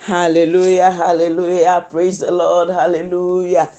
Hallelujah, hallelujah, praise the Lord, hallelujah.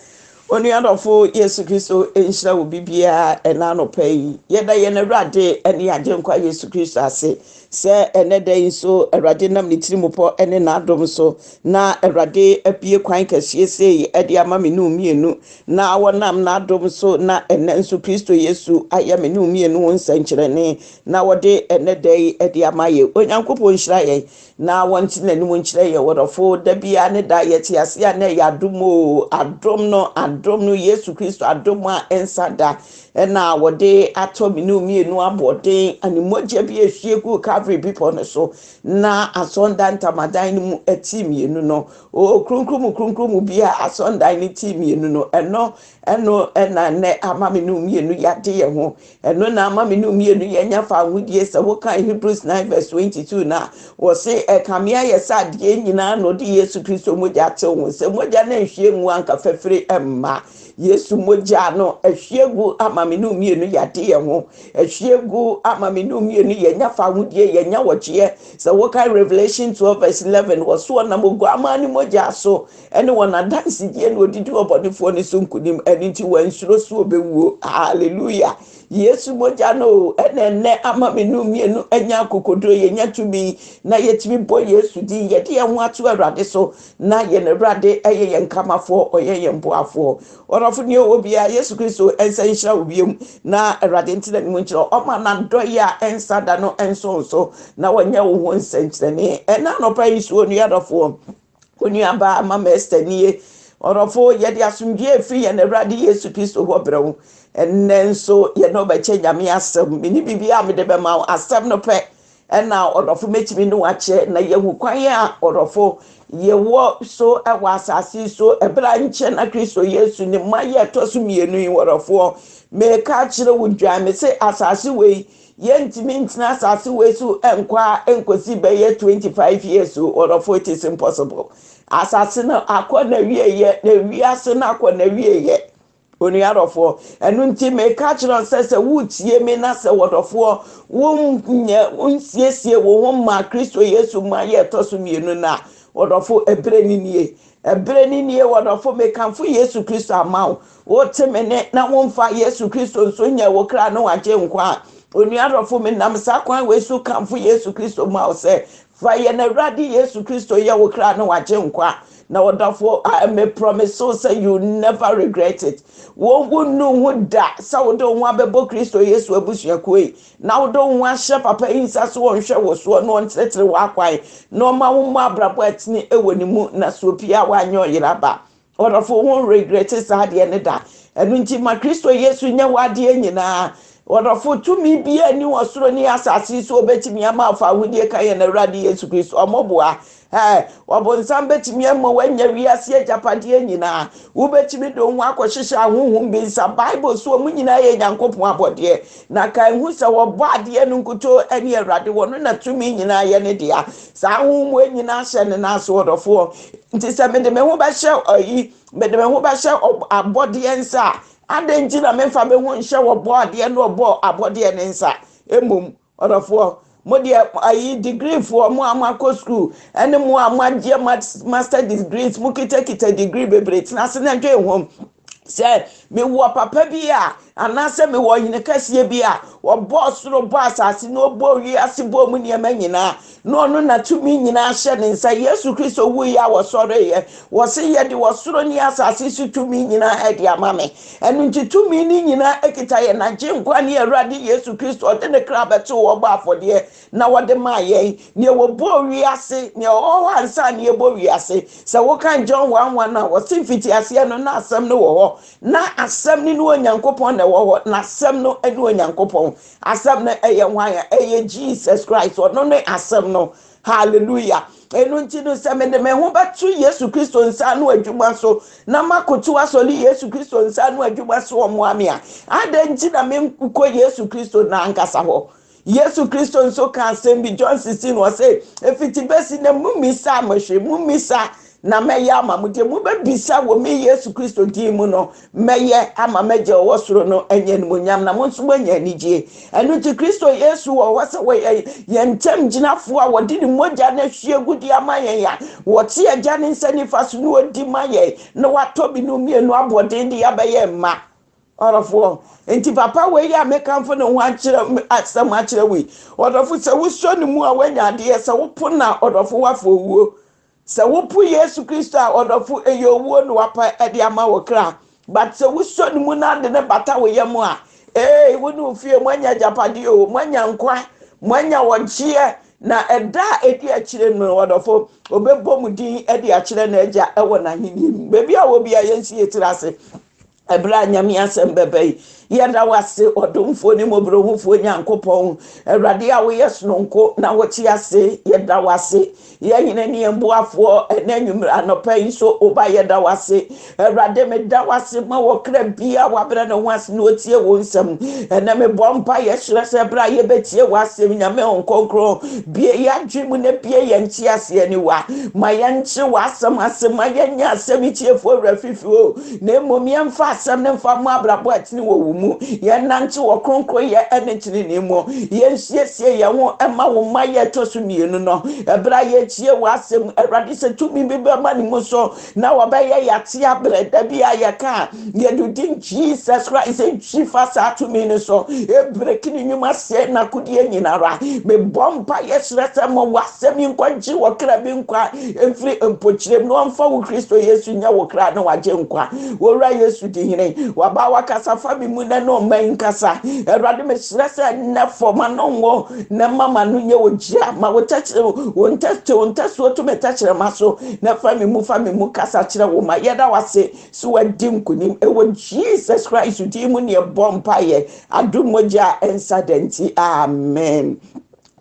Onua dɔfo Yesu Kristo nhyira wo bibiara ɛna anɔpa yi. Yɛda yɛn Awurade ne Agyenkwa Yesu Kristo ase sɛ ɛnɛ da yi nso Awurade nam ne tirimupɔ ne n'adom so na Awurade abue kwan kɛseɛ sei de ama me ne wo mmienu na wɔnam n'adom so na ɛnɛ nso Kristo Yesu ayɛ me ne wo mmienu ho nsɛnkyerɛnne na wɔde ɛnɛ da yi de ama yɛn. Onyankopɔn nhyira yɛn na wɔnte n'anim nkyerɛ yɛn. Wɔdɔfo, da biara ne da yɛte ase a na ɛyɛ adom o, adom no, adom no, Yesu Kristo adom a ɛnsa da ɛna wɔde atɔ me ne mmienu aboɔden ane mogya bi ehwie gu Calvary bepɔ no so na asɔndan ntamadan no mu ɛti mmienu no o, kronkron mu kronkron mu bi a asɔndan no ti mmienu no, ɛno ɛna nnɛ ama me ne mmienu yɛade yɛn ho. Ɛno na ama me ne mmienu yɛnya fa ahodie. Sɛ woka Hebrews 9 verse 22 na wɔse ɛkame ayɛ sɛ adeɛ nyinaa na ɔde Yesu Kristo mogya atew ho. Sɛ mogya no nhwie ngu anka fɛfiri mma. Yesu mogya no ahwie gu ama me ne mmienu yɛade yɛn ho, ahwie gu ama me ne mmienu yɛnya fa ahodie, yɛnya wɔgyeɛ. Sɛ woka Revelation 12 verse 11, wɔso ɔnam oguama ne mogya so ɛne wɔn adansedie na odidi ɔbɔnefoɔ no so nkonim, ɛno nti wɔnsuro so obɛwuo. Hallelujah! Yesu mogya no ɛna ɛnɛ ama me no mmienu anya akokoduro, yɛnya tumi na yɛtumi bɔ Yesu din, yɛde yɛn ho ato Awurade so na yɛn Awurade ɛyɛ yɛn kamafoɔ, ɔyɛ yɛn boafoɔ. Ɔdɔfo ne ɔwɔ biara, Yesu Kristo ɛnsa nhyira wo biom na Awurade ntena ne mu nkyerɛ ɔma n'adɔyɛ a ɛnsa da no ɛnso nso na wɔnyɛ wo ho nsɛnkyerɛnne. Ɛna anɔpa yi so, onua dɔfoɔ, onuabaa Mama Esther nie. Ɔdɔfo, yɛde asomdwe efiri yɛn Awurade Yesu Kristo hɔ brɛ wo. Ɛnnɛ nso yɛne ɔbɛkyɛ Nyame asɛm. Mene biribi a mede bɛma wo, asɛm no pɛ ɛna ɔdɔfo mɛtumi ne wakyɛ na yɛhu kwan a ɔdɔfo yɛwɔ so ɛwɔ asase so ɛberɛ a nkyɛn na Kristo Yesu ne mma yɛ ɛtɔ so mmienu yi. Wɔdɔfoɔ, meka kyerɛ wo dwan me sɛ asase wei yɛntumi ntena asase wei so nkɔ a nkosi bɛyɛ 25 years o. Ɔdɔfo, it is impossible. Asase no akɔ na wieyɛ na wiase no akɔ na wieyɛ. Onuadɔfoɔ, ɛno nti meka kyerɛ sɛ wotie me na sɛ wɔdɔfoɔ wonyɛ wonsiesie wo ho ma Kristo Yesu ma yɛ ɛtɔ so mmienu no a, wɔdɔfo, ɛberɛ ni nie, ɛberɛ ni nie. Wɔdɔfo, mekamfo Yesu Kristo ama wo. Wote me ne na womfa Yesu Kristo nso nyɛ wo kra ne wagye nkwa a, onuadɔfo, menam saa kwan wei so kamfo Yesu Kristo ma wo sɛ fa yɛn Awurade Yesu Kristo yɛ wo kra ne wagye nkwa. Na wɔdɔfo, me promise so sɛ you never regret it. Wɔn wo nu ho da sɛ wode wo ho abɛbɔ Kristo Yesu abusuakuo yi na wode wo ho ahyɛ papa yi nsa so, wɔnhwɛ wo soɔ na wɔnkyerɛkyerɛ wɔ akwan na ɔma wo mmɔ abrabɔ ɛtene ɛwɔ ne mu na so pia wanyɛ ɔyera ba. Ɔdɔfo, ho regret saa adeɛ ne da. Ɛno nti ma Kristo Yesu nyɛ w'adeɛ nyinaa. Ɔdɔfo, tumi bia ni wɔ soro ne asase so obɛtumi ama afa ahodie ka yɛn Awurade Yesu Kristo. Ɔmɔboa ɛ ɔbɔnsam bɛtumi ama wanya wiase agyapadeɛ nyinaa, wobɛtumi de wo ho akɔhyehyɛ ahohom bi nsa. Bible so ɔmu nyinaa yɛ Nyankopɔn abɔdeɛ na ka ehu sɛ wɔbɔ adeɛ no nkutoo ne Awurade wɔ no na tumi nyinaa yɛ ne dea. Saa ahohom wɔ nyinaa hyɛ ne nan so. Ɔdɔfoɔ, nti sɛ mede me ho bɛhyɛ ɔyi, mede me ho bɛhyɛ abɔdeɛ nsa a, adɛn nti na memfa me ho nhyɛ wɔbɔ adeɛ no ɔbɔ abɔdeɛ ne nsa emom? Ɔdɔfoɔ, mo deɛ ayi degree foɔ, mo a mo akɔ school ɛne mo a mo agye master degrees, mo kitakita degree bebree, tena ase na ndwe ho sɛ mewɔ papa bi a anaasɛ mewɔ ɔhene kɛseɛ bi a wɔbɔ soro, bɔ asase na ɔbɔ wiase, bɔ mu nneɛma nyinaa na ɔno na tumi nyinaa hyɛ ne nsa. Yesu Kristo wuyi a wɔsɔreyɛ, wɔse yɛde wɔ soro ne asase so tumi nyinaa ɛde ama me. Ɛno nti tumi ne nyinaa ekita yɛn agye nkwa ne Awurade Yesu Kristo. Ɔde ne kra bɛto wɔbɔ afɔdeɛ na wɔde maa yɛn nea wɔbɔ wiase, nea ɔwɔ hɔ ansa ne yɛbɔ wiase. Sɛ wokan John 1:1 a, wɔse mfiti aseɛ no na asɛm no wɔ hɔ, na asɛm no ne Onyankopɔn na ɛwɔ hɔ, na asɛm no ne Onyankopɔn. Asɛm no ɛyɛ hwan a? Ɛyɛ Jesus Christ. Ɔno ne asɛm no. Hallelujah! Ɛno nti no, sɛ mede me ho bɛto Yesu Kristo nsa no adwuma so na makoto asɔre Yesu Kristo nsa no adwuma so ɔmoa me a, adɛn nti na menkɔ Yesu Kristo na ankasa hɔ? Yesu Kristo nso ka asɛm bi, John 16, wɔ sɛ efiti bɛsi na mumisa mo hwɛ mumisa. Na mɛyɛ ama mo. Deɛ mobɛbisa wɔ me Yesu Kristo din mu no, mɛyɛ ama m'Agya a ɔwɔ soro no anya animuonyam, na mo nso moanya anigyeɛ. Ɛno nti, Kristo Yesu wɔ hɔ sɛ wɔyɛ yɛn ntam gyinafoɔ a wɔde ne mogya no ahwie gu de ama yɛn a wɔte Agya ne nsa nifa so na ɔdi ma yɛn na watɔ binom mmienu aboɔden de yɛabɛyɛ mma. Ɔdɔfoɔ, nti papa wei a mekamfo ne ho akyerɛ asɛm akyerɛ wo yi, ɔdɔfo, sɛ wosɔ ne mu a woanya adeɛ, sɛ wopo no a, ɔdɔfo, woafa owuo. Sɛ wopo Yesu Kristo a, ɔdɔfo, ɛyɛ owuo na wapa de ama wo kra. But sɛ wosɔ ne mu na ade ne bata wo yam a, ee, wo ne wo fie moanya agyapadeɛ o, moanya nkwa, moanya ɔgyeɛ, na ɛda a ɛdi akyire no, ɔdɔfo, ɔbɛbɔ mu din de akyerɛ n'agya wɔ n'ahenni mu. Baabi a wɔ bia yɛnsi yɛ tiri ase. Ɛberɛ a Nyame asɛm bɛba yi, yɛda wo ase, ɔdomfoɔ ne mmɔborɔhufoɔ Nyankopɔn, Awurade a woyɛ sononko na wote ase, yɛda wo ase. Yɛn hene ne yɛn boafoɔ, ɛnɛ anwummerɛ anɔpa yi nso, woba yɛda wo ase. Awurade, meda wo ase ma wɔ kra bia wabrɛ ne ho ase na ɔtie wo nsɛm. Ɛnɛ mebɔ mpa yɛhyerɛ sɛ berɛ a yɛbɛtie w'asɛm, Nyame Honhom bie yɛadwe mu na bie yɛn nteaseɛ aniwa. Ma yɛnkye w'asɛm ase, ma yɛnyɛ asɛm tiefoɔ werɛ fifi o, na mmom yɛmfa asɛm no mfa mo abrabɔ ɛtene wɔ wo mu. Yɛnante wɔ kronkronyɛ ne tenenee mu. Yɛnsiesie yɛn ho ɛma wo mma yɛ ɛtɔ so mmienu no. Ɛberɛ a yɛtie w'asɛm, Awurade, sɛ tumi bi bɛma ne mu so na wɔbɛyɛ yɛate abrɛ da bi a yɛka a yɛde din Jesus Christ ntwi fa saa tumi no so, ɛbreak ne nnwuma, sɛ n'akodeɛ nyinara. Mebɔ mpa yɛserɛ sɛ ma w'asɛm yi nkɔgye wɔ kra bi nkwa mfiri mpokyerɛm na ɔmfa wo Kristo Yesu nyɛ wo kra na wagye nkwa. Wɔwura Yesu di hene, waba wakasa fa mi mu na ne ɔma yi nkasa. Awurade, mesrɛ sɛ nnɛ fɔ ma no ngo na ma ma no nyɛ ogyia ma wo tɛkyerɛ wo ntɛkyɛ wo ntɛsoɔ to me tɛkyerɛma so na fa mi mu kasa kyerɛ wo ma. Yɛda wase so wadi nkonim ɛwɔ Jesus Christ din mu ne ɛbɔ mpayɛ adom mogya a ɛnsa da nti, amen.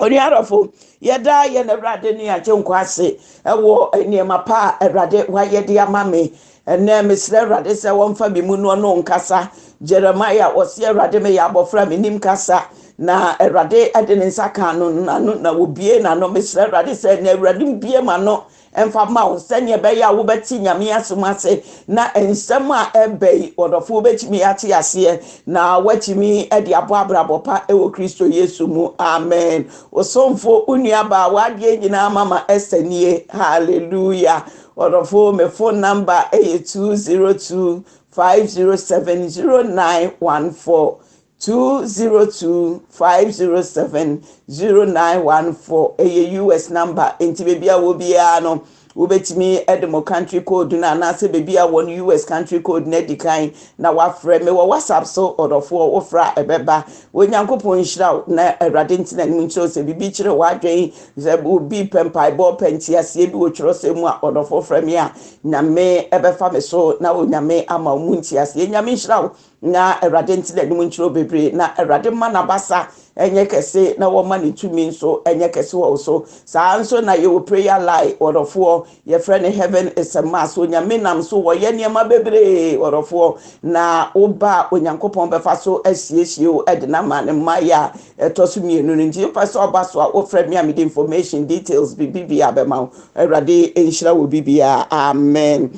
Onuadɔfo, yɛda yɛn Awurade ne agye nkwa ase ɛwɔ nneɛma pa a Awurade wayɛ de ama me. Ɛnɛ mesrɛ Awurade sɛ wɔmfa me mu no ɔno nkasa. Jeremiah wɔsi, "Awurade, meyɛ abɔfra, menim kasa," na Awurade de ne nsa ka no n'ano na wɔbie n'ano. Mesrɛ Awurade sɛ na Awurade mbie ma no ɛmfa ma wo sɛnea ɛbɛyɛ a wobɛte Nyame asɛm ase na nsɛm a ɛbɛ yi, ɔdɔfo, wobɛtumi ate aseɛ na woatumi de abɔ abrabɔ pa ɛwɔ Kristo Yesu mu. Amen. Osomfo, wo nuabaa, w'adeɛ nyinaa mama ɛsɛ nie. Hallelujah. Ɔdɔfo, me phone number ɛyɛ 202 507 0914, 202 507 0914. Ɛyɛ US number, nti baabi a wɔ biara no wobɛtumi de mo country code no anaasɛ baabi a wɔ no US country code no adi kan na wafrɛ me wɔ WhatsApp so. Ɔdɔfoɔ, wofrɛ a ɛbɛba. Onyankopɔn nhyira wo na Awurade ntena anim nkyerɛ sɛ biribi kyerɛ w'adwen, sɛ obi pɛ mpaebɔ, pɛ nteaseɛ bi wɔ twerɛsɛm mu a, ɔdɔfoɔ, frɛ me a Nyame ɛbɛfa me so na Onyame ama wo mu nteaseɛ. Nyame nhyira wo na Awurade ntena anim nkyerɛ bebree na Awurade ma n'abasa ɛnyɛ kɛse na wɔma ne tumi nso ɛnyɛ kɛse wɔ wo so. Saa nso na yɛwɔ prayer line, wɔdɔfoɔ, yɛfrɛ no Heaven Is a Must. Onyame nam so wɔyɛ nneɛma bebree, wɔdɔfoɔ, na woba a Onyankopɔn bɛfa so asiesie wo ɛde nama ne mma yɛ a ɛtɔ so mmienu no. Nti wopɛ sɛ ɔba so a, wofrɛ me a mede information details biribi a bɛma wo. Awurade nhyira wɔ biribiara. Amen.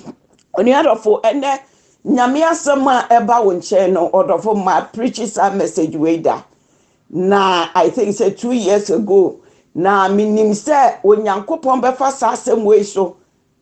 Onuadɔfo, ɛnɛ Nyame asɛm a ɛba wo nkyɛn no, ɔdɔfo, ma preach saa message wei da na I think sɛ 2 years ago, na menim sɛ Onyankopɔn bɛfa saa asɛm wei so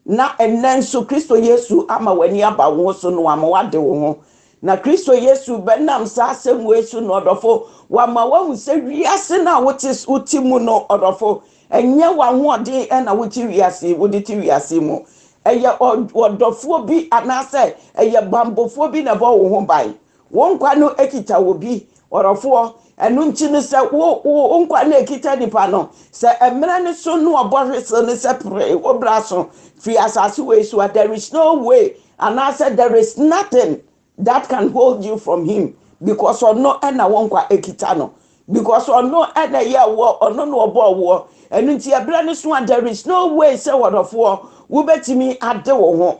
na ɛnɛ nso Kristo Yesu ama w'ani aba wo ho so no, ama wade wo ho, na Kristo Yesu bɛnam saa asɛm wei so no, ɔdɔfo, wama wahu sɛ wiase no a wote mu no, ɔdɔfo, ɛnyɛ w'ahoɔden ɛna wote wiase, wode te wiase mu. Ɛyɛ ɔdɔfoɔ bi anaasɛ ɛyɛ bambofoɔ bi na ɛbɔ wo ho ban. Wo nkwa no ekita wɔ bi, ɔdɔfoɔ. Ɛno nti no, sɛ wo nkwa no ekita nipa no, sɛ mmerɛ no so no ɔbɔ hwesel no sɛ pere wo bra so firi asase wei so a, there is no way anaasɛ there is nothing that can hold you from him, because ɔno ɛna wɔn nkwa ekita no, because ɔno ɛna ɛyɛ wɔ, ɔno na ɔbɔ wɔ. Ɛno nti ɛberɛ no so a, there is no way sɛ, wɔdɔfoɔ, wobɛtumi ade wo ho,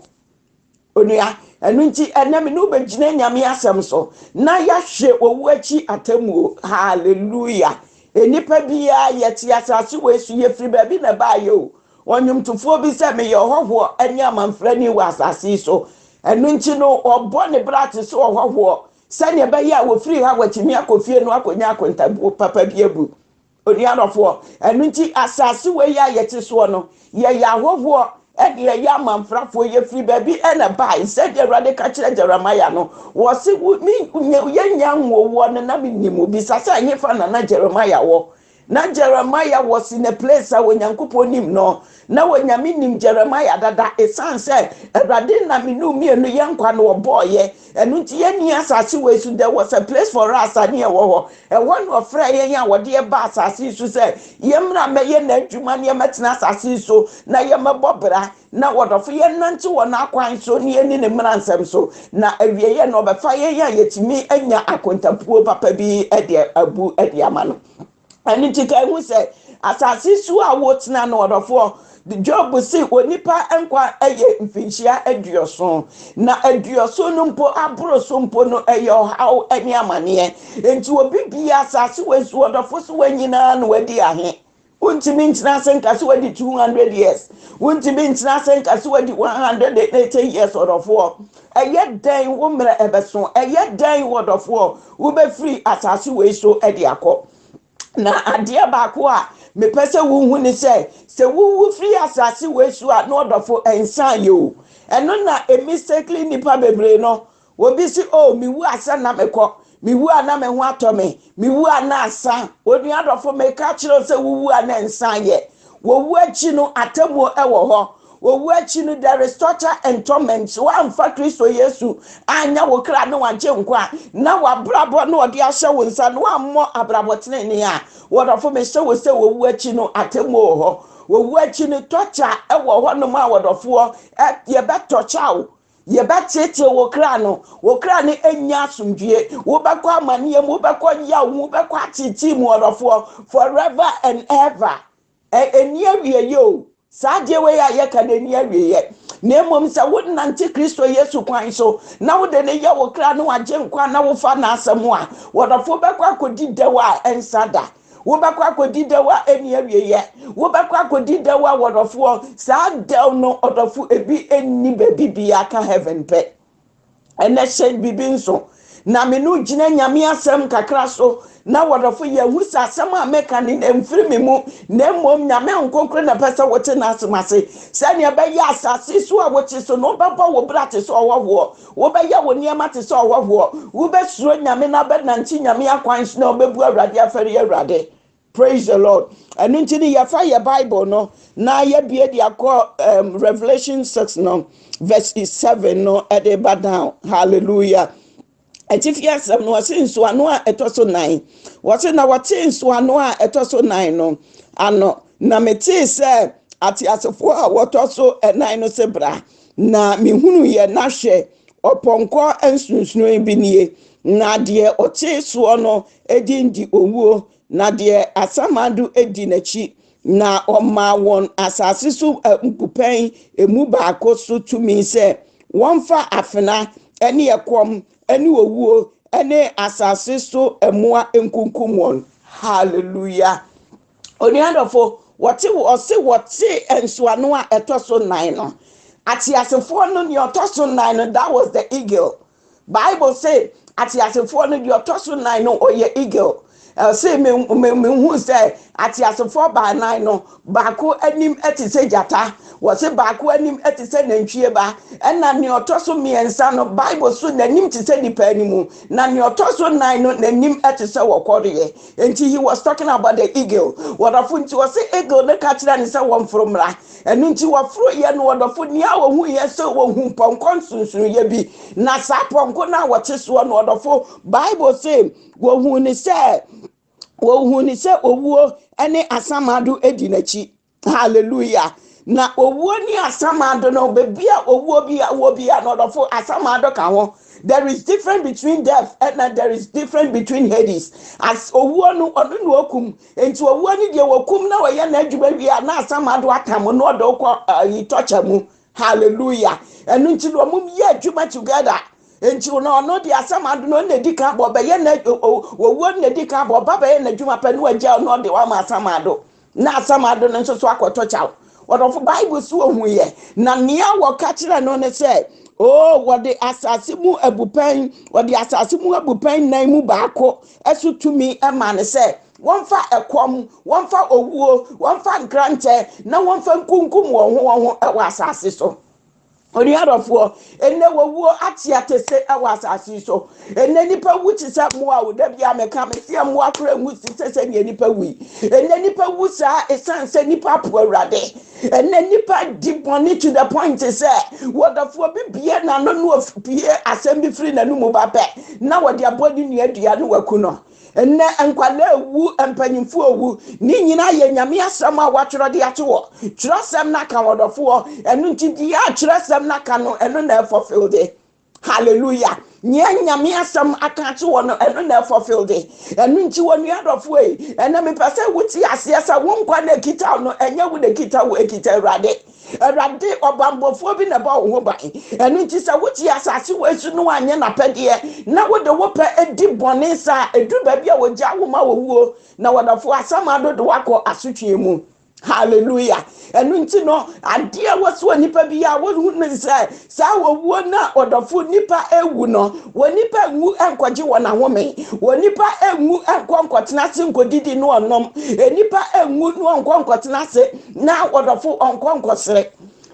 onua. Ɛno nti ɛnɛ mi ne wobɛgyina Nyame asɛm so na yɛahwɛ owu akyi atemmuo. Hallelujah. Nnipa biara yɛte asase wei so, yɛfiri baabi na ɛbaayɛ o. Ɔnwomtofoɔ bi sɛ, Meyɛ ɔhɔhoɔ ne amanfrani wɔ asase yi so. Ɛno nti no, ɔbɔ ne bra te sɛ ɔhɔhoɔ, sɛdeɛ ɛbɛyɛ a wɔfiri ha watumi akɔ fie no akɔnya akontabuo papa bi abu. Onua dɔfoɔ, ɛno nti asase wei a yɛte soɔ no, yɛyɛ ahɔhoɔ ɛne yɛyɛ amanfrafoɔ, yɛfiri baabi ɛna bae. Sɛdeɛ Awurade ka kyerɛ Jeremiah no, wɔse yɛnya nwowoɔ no na menim wo. Bisa sɛ ɛhefa na na Jeremiah wɔ? Na Jeremiah was in a place a Onyankopɔn nim no. Na Onyame nim Jeremiah dada, ɛsiane sɛ Awurade na menu mmienu yɛn nkwa no ɔbɔɔyɛ. Ɛno nti yɛnni asase wei so, there was a place for us a ne yɛwɔ hɔ. Ɛhɔ na ɔfrɛ yɛn a wɔde yɛba asase yi so sɛ yɛmmra mɛyɛ n'adwuma ne yɛmɛtena asase yi so na yɛmɛbɔ bra na wɔdɔfo yɛnante wɔ n'akwan so ne yɛni ne mmara nsɛm so, na awieeɛ no ɔbɛfa yɛn a yɛtumi anya akontapuo papa bi de abu de ama no. Ɛno nti ka ehu sɛ asase so a wotena no, ɔdɔfoɔ, Job si onipa nkwa yɛ mfinhyia 70, na 70 no mpo aboro so mpo no, ɛyɛ ɔhaw ne amanneɛ. Nti obi bia asase wɔ so, ɔdɔfo so wɔ nyinaa na wadi ahe. Wontumi ntena ase nka sɛ wadi 200 years, wontumi ntena ase nka sɛ wadi 180 years. Ɔdɔfoɔ, ɛyɛ dɛn wo mmerɛ ɛbɛso? Ɛyɛ dɛn, wɔdɔfoɔ, wobɛfiri asase wei so de akɔ? Na adeɛ baako a mepɛ sɛ wohu ne sɛ, sɛ wowu firi asase wei so a, na ɔdɔfo, nsan yɛ o. Ɛno na mistakenly nipa bebree no obi si o, miwu asa na mekɔ, miwu a na me ho atɔ me, miwu a na asa. Onua dɔfo, meka kyerɛ sɛ wowu a na nsan yɛ. Wowu akyi no, atemmuo ɛwɔ hɔ. Owu akyi no, there is torture and torment. Wamfa Kristo Yesu anya wo kra ne wagye nkwa na wabrabɔ na ɔde ahyɛ wo nsa na wammɔ abrabɔ tenene a, wɔdɔfo, mehyɛ wo sɛ wowu akyi no, atemmuo wɔ hɔ. Owu akyi no, torture ɛwɔ hɔnom a wɔdɔfoɔ yɛbɛtɔkya wo, yɛbɛtete wo kra no, wo kra no anya asomdwie. Wobɛkɔ amanneɛ mu, wobɛkɔ yaw mu, wobɛkɔ atete mu, ɔdɔfoɔ, forever and ever. Ɛni awie o. Saa adeɛ wei a yɛka no ani awieɛ, na mmom sɛ wonante Kristo Yesu kwan so na wode ne yɛ wo kra ne wagye nkwa na wofa n'asɛm a, wɔdɔfo, bɛkɔ akɔdi dɛw a ɛnsa da. Wobɛkɔ akɔdi dɛw a ɛni awieɛ. Wobɛkɔ akɔdi dɛw a, wɔdɔfoɔ, saa dɛw no, ɔdɔfo, ebi ɛnni baabi bia ka heaven pɛ. Ɛnɛ hyɛ biribi nso na me no gyina Nyame asɛm kakra so na wɔdɔfo yɛhu sɛ asɛm a meka ne mfiri me mu, na mmom Nyame Nkonkoro na pɛ sɛ wote n'asɛm ase, sɛnea ɛbɛyɛ asase so a wote so no, wobɛbɔ wo bra te sɛ ɔhɔhoɔ, wobɛyɛ wo nneɛma te sɛ ɔhɔhoɔ, wobɛsuro Nyame na bɛnante Nyame akwan so na wobɛbu Awurade afɛre Awurade. Praise the Lord. Ɛno nti ne yɛfa yɛ Bible no na yɛbie de akɔ Revelation 6 no verse 7 no ɛde ba down. Hallelujah. Atifi asɛm no, wɔse nsoano a ɛtɔ so nan, wɔse na wɔte nsoano a ɛtɔ so nan no ano, na metee sɛ ateasefoɔ a wɔtɔ so ɛnan no sɛ, "Bra." Na mehunu yɛ n'ahwɛ ɔpɔnkɔ nsonsono bi nie, na deɛ ɔte soɔ no edin di Owuo, na deɛ Asamado edi n'akyi. Na ɔmaa wɔn asase so mpupɛn emu baako so tumi sɛ wɔmfa afena ne ɛkɔm ne owuo ne asase so mmoa nkunkum wɔn. Hallelujah. Onuadɔfo, wɔte ɔse wɔte nsoano a ɛtɔ so nan no, ateasefoɔ no nea ɔtɔ so nan no, that was the eagle. Bible say ateasefoɔ no deɛ ɔtɔ so nan no ɔyɛ eagle. Ɛsɛ me me me hu sɛ ateasefoɔ baanan no, baako anim te sɛ gyata, wɔsi baako anim te sɛ nantwie ba, ɛna nea ɔtɔ so mmiɛnsa no, Bible so n'anim te sɛ nipa anim, na nea ɔtɔ so nan no n'anim te sɛ wɔkɔreɛ. Nti he was talking about the eagle, wɔdɔfo. Nti wɔsi eagle no ka kyerɛ ne sɛ wɔmforo mmra. Ɛno nti wɔforo yɛ no, wɔdɔfo, nea wɔhu yɛ sɛ wɔhu pɔnkɔ nsonsonoyɛ bi, na saa pɔnkɔ no a wɔte soɔ no, wɔdɔfo, Bible say wɔhu ne sɛ Owuo ne Asamado di n'akyi. Hallelujah. Na Owuo ne Asamado no, beebi a owuo bi a wɔ bi a na ɔdɔfo, Asamado ka ho. There is difference between death and there is difference between Hades. As owuo no, ɔno na okum. Nti owuo no deɛ, wɔkum na wɔyɛ n'adwuma wie a, na Asamado atam na ɔde kɔ ayi tɔkya mu. Hallelujah. Ɛno nti na wɔn yɛ adwuma together. Nti na ɔno de Asamado no ɔna edi kan bɔ ɔbɛyɛ na owuo na edi kan bɔ ɔba bɛyɛ n'adwuma pɛ na wagya ɔno ɔde wama Asamado, na Asamado no nso so akɔtɔ kyaw. Ɔdɔfo, Bible so ohuiɛ, na nea wɔka kyerɛ no ne sɛ, oo, wɔde asase mu abupɛn, wɔde asase mu abupɛn nan mu baako ɛso tumi ɛma ne sɛ wɔmfa ɛkɔm, wɔmfa owuo, wɔmfa nkrantɛ na wɔmfa nkunkum wɔn ho wɔn ho ɛwɔ asase so. Onuadɔfoɔ, ɛnɛ wɔwuo ate atese ɛwɔ asase yi so. Ɛnɛ nipa wu te sɛ mmoa o. Dabi a meka me se mmoa kora nwu te sɛ sɛdeɛ nipa wu yi. Ɛnɛ nipa wu saa ɛsiane sɛ nipa apo Awurade. Ɛnɛ nipa di bɔne to the point sɛ wɔdɔfoɔ bi bie n'ano no opie asɛm bi firi n'anum ba pɛ na wɔde abɔ ne nua dua no waku no. Ɛnɛ nkwalaa ewu, mpanyinfoɔ ewu, ne nyinaa yɛ Nyame asɛm a watwerɛ de ato hɔ. Twerɛsɛm no aka, wɔdɔfoɔ. Ɛno nti deɛ a twerɛsɛm no aka no, ɛno na ɛfulfill de. Hallelujah! Nea Nyame asɛm aka ato hɔ no, ɛno na ɛfulfill de. Ɛno nti wɔ nuadɔfoɔ yi, ɛnɛ mepɛ sɛ wote aseɛ sɛ wo nkwa na ekita wo no, ɛnyɛ wo na ekita wo, ekita Awurade. Awurade ɔbambɔfoɔ bi na ɛbɔ wo ho ban. Ɛno nti sɛ wote asase wɔ esu no anyɛ n'apɛdeɛ na wode wo pɛ edi bɔne saa, edu baabi a wɔgya wo ma wɔwuo na wɔdɔfo asɛm adodo akɔ asotwe mu. Hallelujah! Ɛno nti no, adeɛ wɔ so wɔ nipa bi a wɔhu ne sɛ saa wɔwuo na ɔdɔfo nipa ewu no, wɔ nipa nwu nkɔgye wɔn ahome, wɔ nipa enwu nkɔ nkɔtena ase nkɔdidi no ɔnom, nipa enwu no ɔnkɔ nkɔtena ase na ɔdɔfo ɔnkɔ nkɔsere.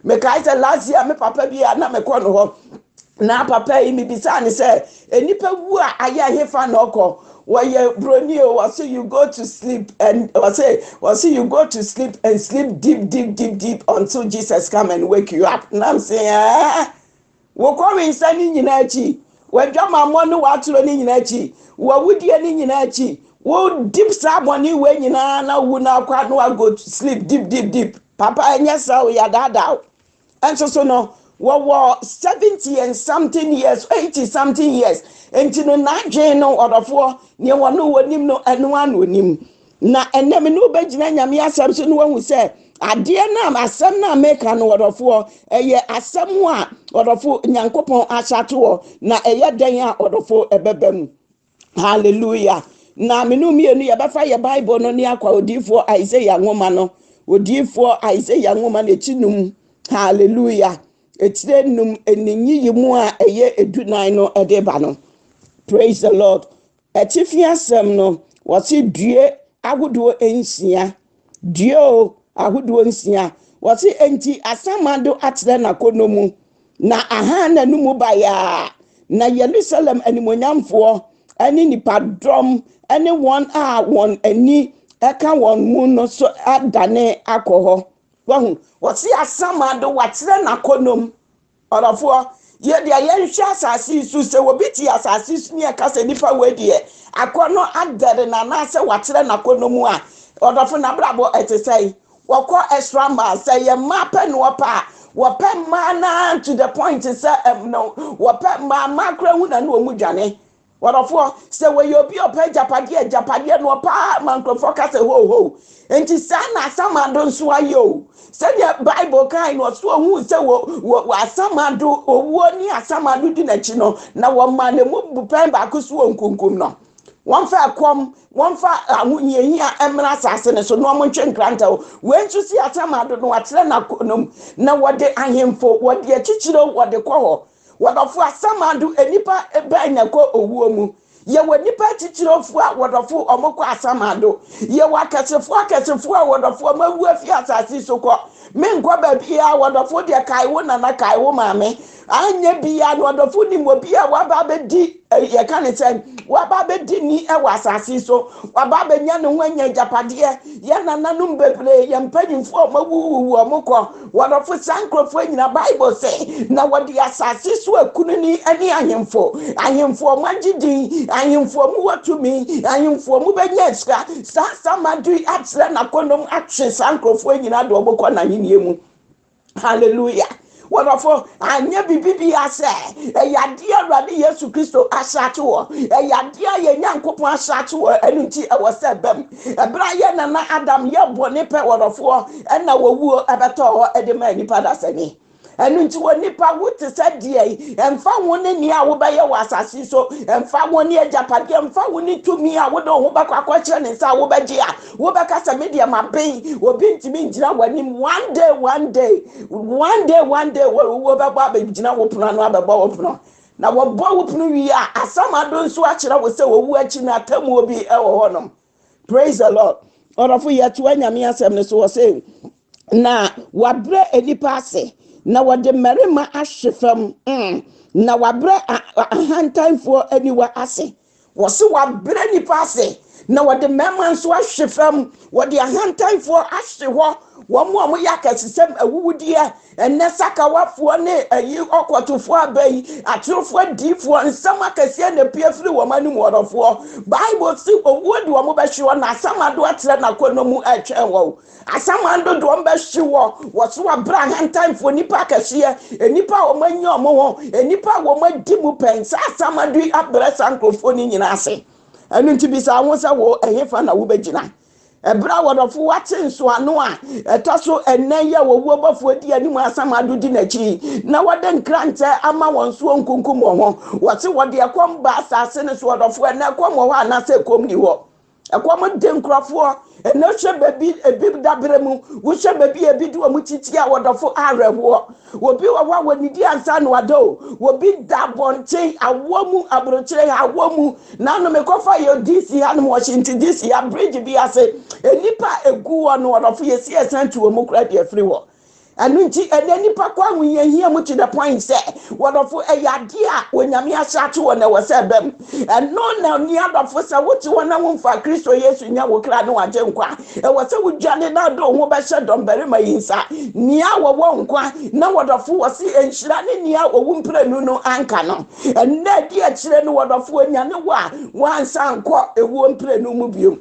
Mekae sɛ last year me papa bi a na mekɔ no hɔ na papa yi mebisa ne sɛ nipa wu a ayɛ ahefa na ɔkɔ. Wɔyɛ broni o. Wɔsi you go to sleep and wɔsi you go to sleep and sleep deep, deep, deep, deep until Jesus come and wake you up. Nam sɛ wokɔ nsa ne nyinaa akyi, wɔadwamammɔ ne wɔatoro ne nyinaa akyi, wɔawudie ne nyinaa akyi, wo deep saa bɔne wei nyinaa na wu na akɔ na wago to sleep deep, deep, deep. Papa, ɛnyɛ saa o, yɛadaadaa o. Ɛnso so no, wɔwɔ 70 and something years, 80 something years, nti no n'adwene no, ɔdɔfoɔ, nea wɔn wɔ nim no, ɛno ano onim. Na ɛnam ne wobɛgyina Nyame asɛm so no, wahu sɛ adeɛ no a asɛm no a meka no, ɔdɔfoɔ, ɛyɛ asɛm a ɔdɔfo Nyankopɔn ahyɛ ato hɔ na ɛyɛ dɛn a ɔdɔfo ɛbɛba mu. Hallelujah! Na menu mmienu yɛbɛfa yɛ Bible no ne akɔ odiifoɔ Isaiah nwoma no, odiifoɔ Isaiah nwoma no akyi num. Hallelujah! Etire num eninyiyi mu a ɛyɛ 14 no ɛde ba no. Praise the Lord! Ɛtifi asɛm no, wɔsi due ahodoɔ nsia, due o ahodoɔ nsia. Wɔsi enti Asamando akyerɛ n'akɔnɔ mu na aha n'anum bayaa na Yerusalem animonyamfoɔ ɛne nipadɔm ɛne wɔn a wɔn ani ɛka wɔn mu no so adane akɔ hɔ. Wɔhu wɔsi Asamando wakyerɛ n'akɔnɔ mu. Ɔdɔfoɔ, yɛ deɛ yɛnhwɛ asase yi so sɛ obi te asase yi so ne yɛka sɛ nipa wei deɛ akɔnɔ adɛre na anaasɛ wakyerɛ n'akɔnɔ mu a, ɔdɔfo, n'abrabɔ ɛte sɛ wɔkɔ extra mile sɛ yɛ mmaa pɛ na wɔpɛ a wɔpɛ mmaa naa to the point sɛ no wɔpɛ mmaa, mmaa kora hu na ne wɔn mu dwane. Wɔdɔfoɔ, sɛ wɔyɛ obi a ɔpɛ agyapadeɛ, agyapadeɛ no ɔpɛ ma nkurɔfoɔ ka sɛ ho ho. Nti saa na Asamando nso ayɛ o. Sɛdeɛ Bible kan no, ɔso ohun sɛ wɔ Asamando owuo ne Asamando di n'akyi no, na wɔma ne mu bupɛn baako so wɔ nkunkum no, wɔmfa ɛkɔm, wɔmfa ahohiahia mmra asase no so na wɔn ntwe nkrantɛ o. Wei nso si Asamando no wakyerɛ n'akonom na wɔde ahemfo, wɔde akyikyire, wɔde kɔ hɔ. Wɔdɔfo, Asamando nipa bɛn na ɛkɔ owuo mu? Yɛwɔ nipa akyikyirɛfoɔ a wɔdɔfo ɔmo kɔ Asamando. Yɛwɔ akɛsefoɔ akɛsefoɔ a wɔdɔfo ɔmo awu afi asase so kɔ. Menkɔ baabi a wɔdɔfo deɛ, kae wo nana, kae wo maame, anyɛ bia no ɔdɔfo nim obi a waba abɛdi, yɛka ne sɛ waba abɛdi ni wɔ asase so, waba abɛnya ne ho anya agyapadeɛ. Yɛn nananom bebree, yɛn mpanyinfoɔ a ɔmo awuwuwu ɔmo kɔ, wɔdɔfo, saa nkurɔfoɔ nyina, Bible sɛ na wɔde asase so akunini ne ahemfo, ahemfo ɔmo agye din, ahemfo ɔmo wɔ tumi, ahemfo ɔmo bɛnya sika. Saa Asamado yi akyerɛ n'akɔnɔm atwe saa nkurɔfoɔ nyinaa de ɔmo kɔ n'ahenni mu. Hallelujah! Wɔdɔfo, anyɛ biribi bi asɛ ɛyɛ adeɛ Awurade Yesu Kristo ahyɛ ato hɔ, ɛyɛ adeɛ a yɛn Nyankopɔn ahyɛ ato hɔ. Ɛno nti ɛwɔ sɛ bɛm ɛberɛ a yɛ nana Adam yɛ bɔne pɛ, wɔdɔfoɔ, ɛna wɔwuo ɛbɛtɔ hɔ ɛde ma nipa dasani. Ɛno nti wɔ nipa wo te sɛ deɛ ɛmfa ho ne nea a wobɛyɛ wɔ asase so, ɛmfa ho ne agyapadeɛ, ɛmfa ho ne tumi a wode wo ho bɛkɔ akɔkyerɛ ne nsa a wobɛgye a wobɛka sɛ me deɛ maben, obi ntumi ngyina w'anim. One day, one day, one day, one day, wobɛbɔ abɛgyina wo pono ano, abɛbɔ wo pono. Na wɔbɔ wo pono wie a, Asamado nso akyerɛ wo sɛ wɔwu akyi no atemmuo bi wɔ hɔnom. Praise the Lord. Ɔdɔfo, yɛtoa Nyame asɛm no so. Wɔ sɛ na wabrɛ nipa ase na wɔde mmarima ahwe fam, na wabrɛ ahantanfoɔ aniwa ase. Wɔsi wabrɛ nipa ase na wɔde mmarima nso ahwe fam, wɔde ahantanfoɔ ahwe hɔ, wɔn a wɔyɛ akɛsesɛm awuwudeɛ. Ɛnɛ sakawafoɔ ne ɛyi ɔkɔtofoɔ aba yi, atorofoɔ adiifoɔ, nsɛm akɛseɛ na pie firi wɔn anim. Wɔdɔfoɔ, Bible si owuo de wɔn bɛhwe hɔ na Asamado atrɛ n'akɔnɔ mu ɛtwɛn wɔn. Asamado de wɔn bɛhwe hɔ. Wɔso wabrɛ ahantanfoɔ, nipa akɛseɛ, nipa a wɔn anya wɔn ho, nipa a wɔn adi mu pɛn saa. Asamado yi abrɛ saa nkurɔfoɔ no nyinaa ase. Ɛno nti bisa ho sɛ wo ɛhefa na wobɛgyina ɛberɛ a wɔdɔfo wate nsoano a ɛtɔ so 4 yi a wɔwuo bɔfoɔ di anim, Asamado di n'akyi, na wɔde nkrantɛ ama wɔn soɔ nkunkum wɔn ho. Wɔte wɔde ɛkɔm ba asase no so. Wɔdɔfo, ɛnɛ ɛkɔm wɔ hɔ anaasɛ ɛkɔm ni hɔ? Ɛkɔm de nkurɔfoɔ. Ɛnɛ hwɛ baabi ebi dabere mu, wohwɛ baabi ebi di wɔn titi a, wɔdɔfo, awerɛhoɔ. Obi wɔ hɔ a wɔnidi ansa na wada o. Obi da abɔnten awɔ mu, aburokyerɛ awɔ mu. Nanom ekɔfa yɛ DC hanom, Washington DC ha, bridge bi ase, nipa egu hɔ no, wɔdɔfo, yɛsi ɛsɛn to wɔn mu kura deɛ firi hɔ. Ɛno nti ɛnɛ nipa kɔ ahohiahia mu to the point sɛ, wɔdɔfo, ɛyɛ adeɛ a Onyame ahyɛ ato wɔ na ɛwɔ sɛ ɛbɛm. Ɛno na ni adɔfo, sɛ wote hɔ na womfa Kristo Yesu nya wo kra ne wagye nkwa, ɛwɔ sɛ wodwane na ade wo ho bɛhyɛ dɔmbarima yi nsa, nea wɔwɔ nkwa. Na wɔdɔfo, wɔ se nhyira ne nea wɔwu mprenu no anka no. Ɛnna adi akyerɛ no, wɔdɔfo, onyane wo a wansa nkɔ ewuo mprenu mu biom.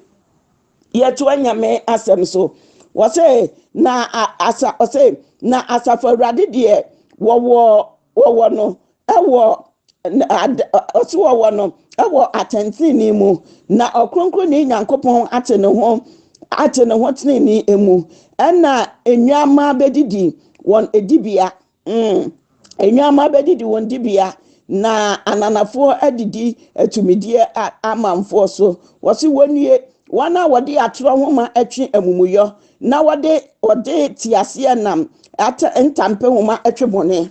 Yɛtoa Nyame asɛm so. Wɔsɛ na asa, ɔsɛ na asafo Awurade deɛ wɔwɔ no ɛwɔ ɔsi wɔwɔ no ɛwɔ atɛntɛnni mu, na Ɔkronkronni Nyankopɔn ate ne ho tenenee mu. Ɛna enwama bɛdidi wɔn edibea, enwama bɛdidi wɔn dibea, na ananafoɔ adidi atumideɛ amanfoɔ so. Wɔsi wɔnue, wɔn a wɔde atorɔ nhoma atwe amumuyɔ na wɔde teaseɛ nam ata ntampe nhoma atwe bɔne.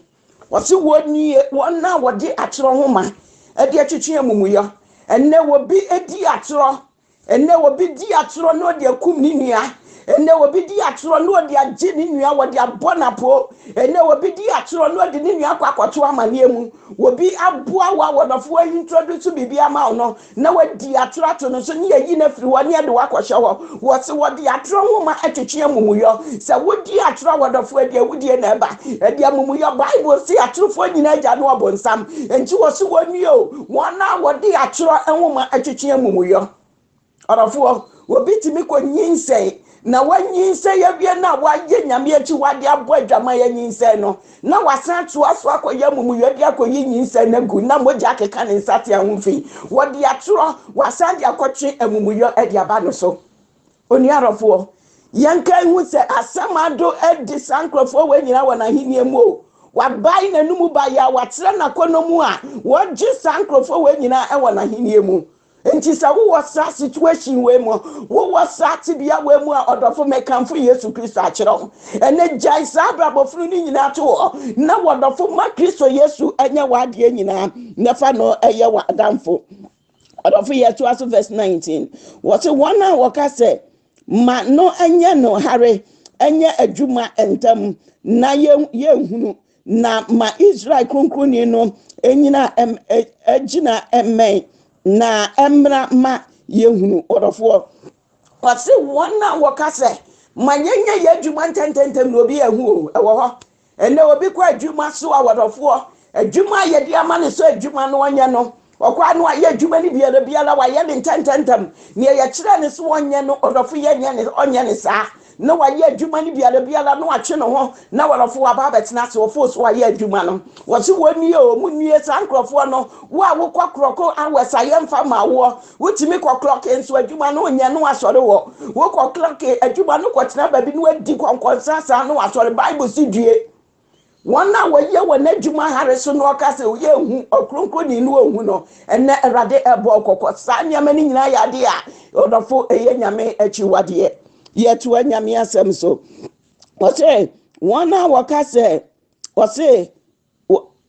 Wɔsi wɔnue, wɔn a wɔde atorɔ nhoma ɛde atwitwe amumuyɔ. Ɛnɛ wɔbi edi atorɔ, ɛnɛ wɔbi di atorɔ na ɔde akum ne nua. Ɛnɛ wɔbi di atorɔ na ɔde agye ne nua, wɔde abɔ n'apo. Ɛnɛ wɔbi di atorɔ na ɔde ne nua akɔ akɔto amaneɛ mu. Wɔbi aboa wa, wɔdɔfo, introduce biribi ama wo no na wɔdi atorɔ ato no so ne yɛyi no afiri hɔ ne yɛde wakɔhyɛ hɔ. Wɔsi wɔde atorɔ nwoma atwitwe amumuyɔ. Sɛ wodi atorɔ a, wɔdɔfo, adi awudie na ɛba, ɛde amumuyɔ. Bible si atorofoɔ nyinaa agya no ɔbɔnsam. Nti wɔsi wɔnue o, wɔn a wɔde atorɔ nwoma atwitwe amumuyɔ. Ɔdɔfoɔ, obi tumi kɔ nyinsɛn na wanyinsɛn awie na wayɛ Nyame akyi wade abɔ adwama yɛ nyinsɛn no na wasan toa so akɔyɛ amumuyɔ de akɔyi nyinsɛn no agu na mogya akeka ne nsa te ho fi. Wɔde atorɔ wasan de akɔtwe amumuyɔ de aba no so. Onuarɔfoɔ, yɛnka ihu sɛ Asamado adi saa nkurɔfoɔ wɔ nyinaa wɔ n'ahenni mu o. Wabae n'anum ba yɛ a wakyerɛ n'akɔnɔ mu a wɔgye saa nkurɔfoɔ wɔ nyinaa wɔ n'ahenni mu. Nti sɛ wowɔ saa situation wei mu, wowɔ saa tebea wei mu a, ɔdɔfo, mɛkamfo Yesu Kristo akyerɛ wo. Ɛnɛ gyae saa abrabɔforo no nyinaa to hɔ na wɔdɔfo, ma Kristo Yesu ɛnyɛ w'adeɛ nyinaa na fa no ɛyɛ w'adamfo. Ɔdɔfo, yɛtoa so, verse 19. Wɔse wɔn a wɔka sɛ ma no ɛnyɛ no hare, ɛnyɛ adwuma ntɛm na yɛnhunu, na ma Israel Kronkronni no ɛnyina ɛgyina ɛmmɛn na ɛmmra ma yɛhunu. Ɔdɔfoɔ, ɔse wɔn a wɔka sɛ ma yɛnyɛ yɛ adwuma ntɛntɛntɛm na obi ahu o. Ɛwɔ hɔ ɛnɛ obi kɔ adwuma so a, wɔdɔfoɔ, adwuma a yɛde ama ne sɛ adwuma no ɔnyɛ no, ɔkɔ ano ayɛ adwuma no biara biara, wayɛ ne ntɛntɛntɛm. Nea yɛkyerɛ ne so ɔnyɛ no, ɔdɔfo, yɛnyɛ ne ɔnyɛ ne saa na wayɛ adwuma no biara biara na watwe ne ho na wɔdɔfo waba abɛtena ase wɔfo so wayɛ adwuma no. Wɔsi wɔn nie o, mu nie saa nkurɔfoɔ no. Wo a wokɔ clock hours a yɛmfa ma woɔ, wotumi kɔ clock nso adwuma no nyɛ no wasɔre wɔ wokɔ clock adwuma no kɔtena baabi no wadi kɔnkɔnsa saa no wasɔre. Bible si due. Wɔn a wɔyɛ wɔn adwuma hare so na wɔka sɛ yɛnhu Ɔkronkronni no wɔnhu no. Ɛnnɛ Awurade ɛbɔ kɔkɔ. Saa nneɛma no nyinaa yɛ adeɛ a ɔdɔfo ɛyɛ Nyame akyiwadeɛ. Yɛtoa Nyame asɛm so. Ɔse wɔn a wɔka sɛ ɔse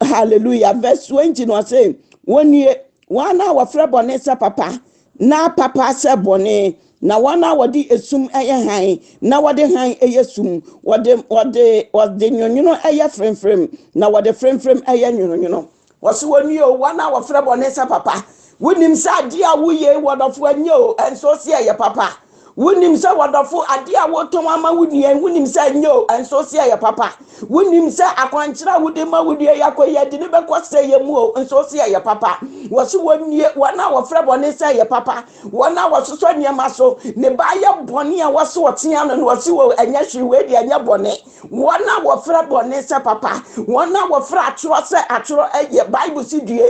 hallelujah verse 20 no ɔse wɔnie wɔn a wɔfrɛ bɔne sɛ papa na papa sɛ bɔne na wɔn a wɔde esum yɛ hann na wɔde hann yɛ sum wɔde wɔde wɔde nwonwono yɛ fremfrem na wɔde fremfrem yɛ nwonwono. Wɔse wɔnie o wɔn a wɔfrɛ bɔne sɛ papa. Wonim sɛ adeɛ a woyɛ wɔdɔfo anyɛ o ɛnso se ɛyɛ papa. Wonim sɛ wɔdɔfo adeɛ a wotɔn ama wo nua wonim sɛ ɛnyɛ o ɛnso se ɛyɛ papa. Wonim sɛ akwankyerɛ a wode ma wo nua yi akɔ yɛ de ne bɛkɔ sɛ yɛ mu o nso se ɛyɛ papa. Wɔse wɔnie wɔn a wɔfrɛ bɔne sɛ ɛyɛ papa. Wɔn a wɔsosɔ nneɛma so ne ba yɛ bɔne a wɔse wɔtea no no wɔse wɔ ɛnyɛ hwee wei deɛ ɛnyɛ bɔne. Wɔn a wɔfrɛ bɔne sɛ papa. Wɔn a wɔfrɛ atorɔ sɛ atorɔ ɛyɛ Bible si due.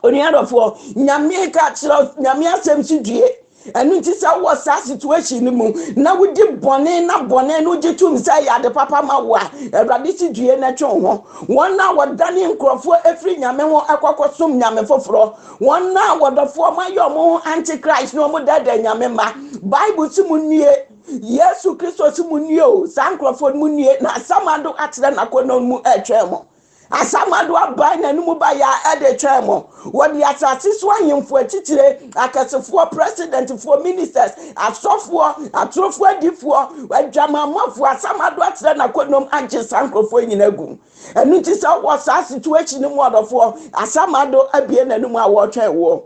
Onuadɔfoɔ, Nyame ka kyerɛ Nyame asɛm si due. Ɛno nti sɛ wowɔ saa situation no mu na wodi bɔne na bɔne no gye tom sɛ ɛyɛ ade papa ma wo a, Awurade si due na twe wo ho. Wɔn a wɔdane nkurɔfoɔ afiri Nyame ho ɛkɔkɔsom Nyame foforɔ. Wɔn a wɔdɔfoɔ ma yɛ ɔmo ho antichrist na ɔmo dɛdɛ Nyame ma. Bible si mu nie. Yesu Kristo si mu nie o. Saa nkurɔfoɔ no mu nie na asamado akyerɛ n'akɔnnɔ mu ɛretwɛn mo. Asamado aban n'anim ba yɛ a ɛde twɛn mo. Wɔde asase so ahemfo atitire, akɛsefoɔ, presidentfoɔ, ministers, asɔfoɔ, atorofoɔ adifoɔ, adwamammɔfoɔ, asamado akyerɛ n'akɔnnɔm agye saa nkurɔfoɔ nyinaa gu. Ɛno nti sɛ wɔ saa situation no mu ɔdɔfoɔ, asamado abie n'anim a wɔretwɛn woɔ.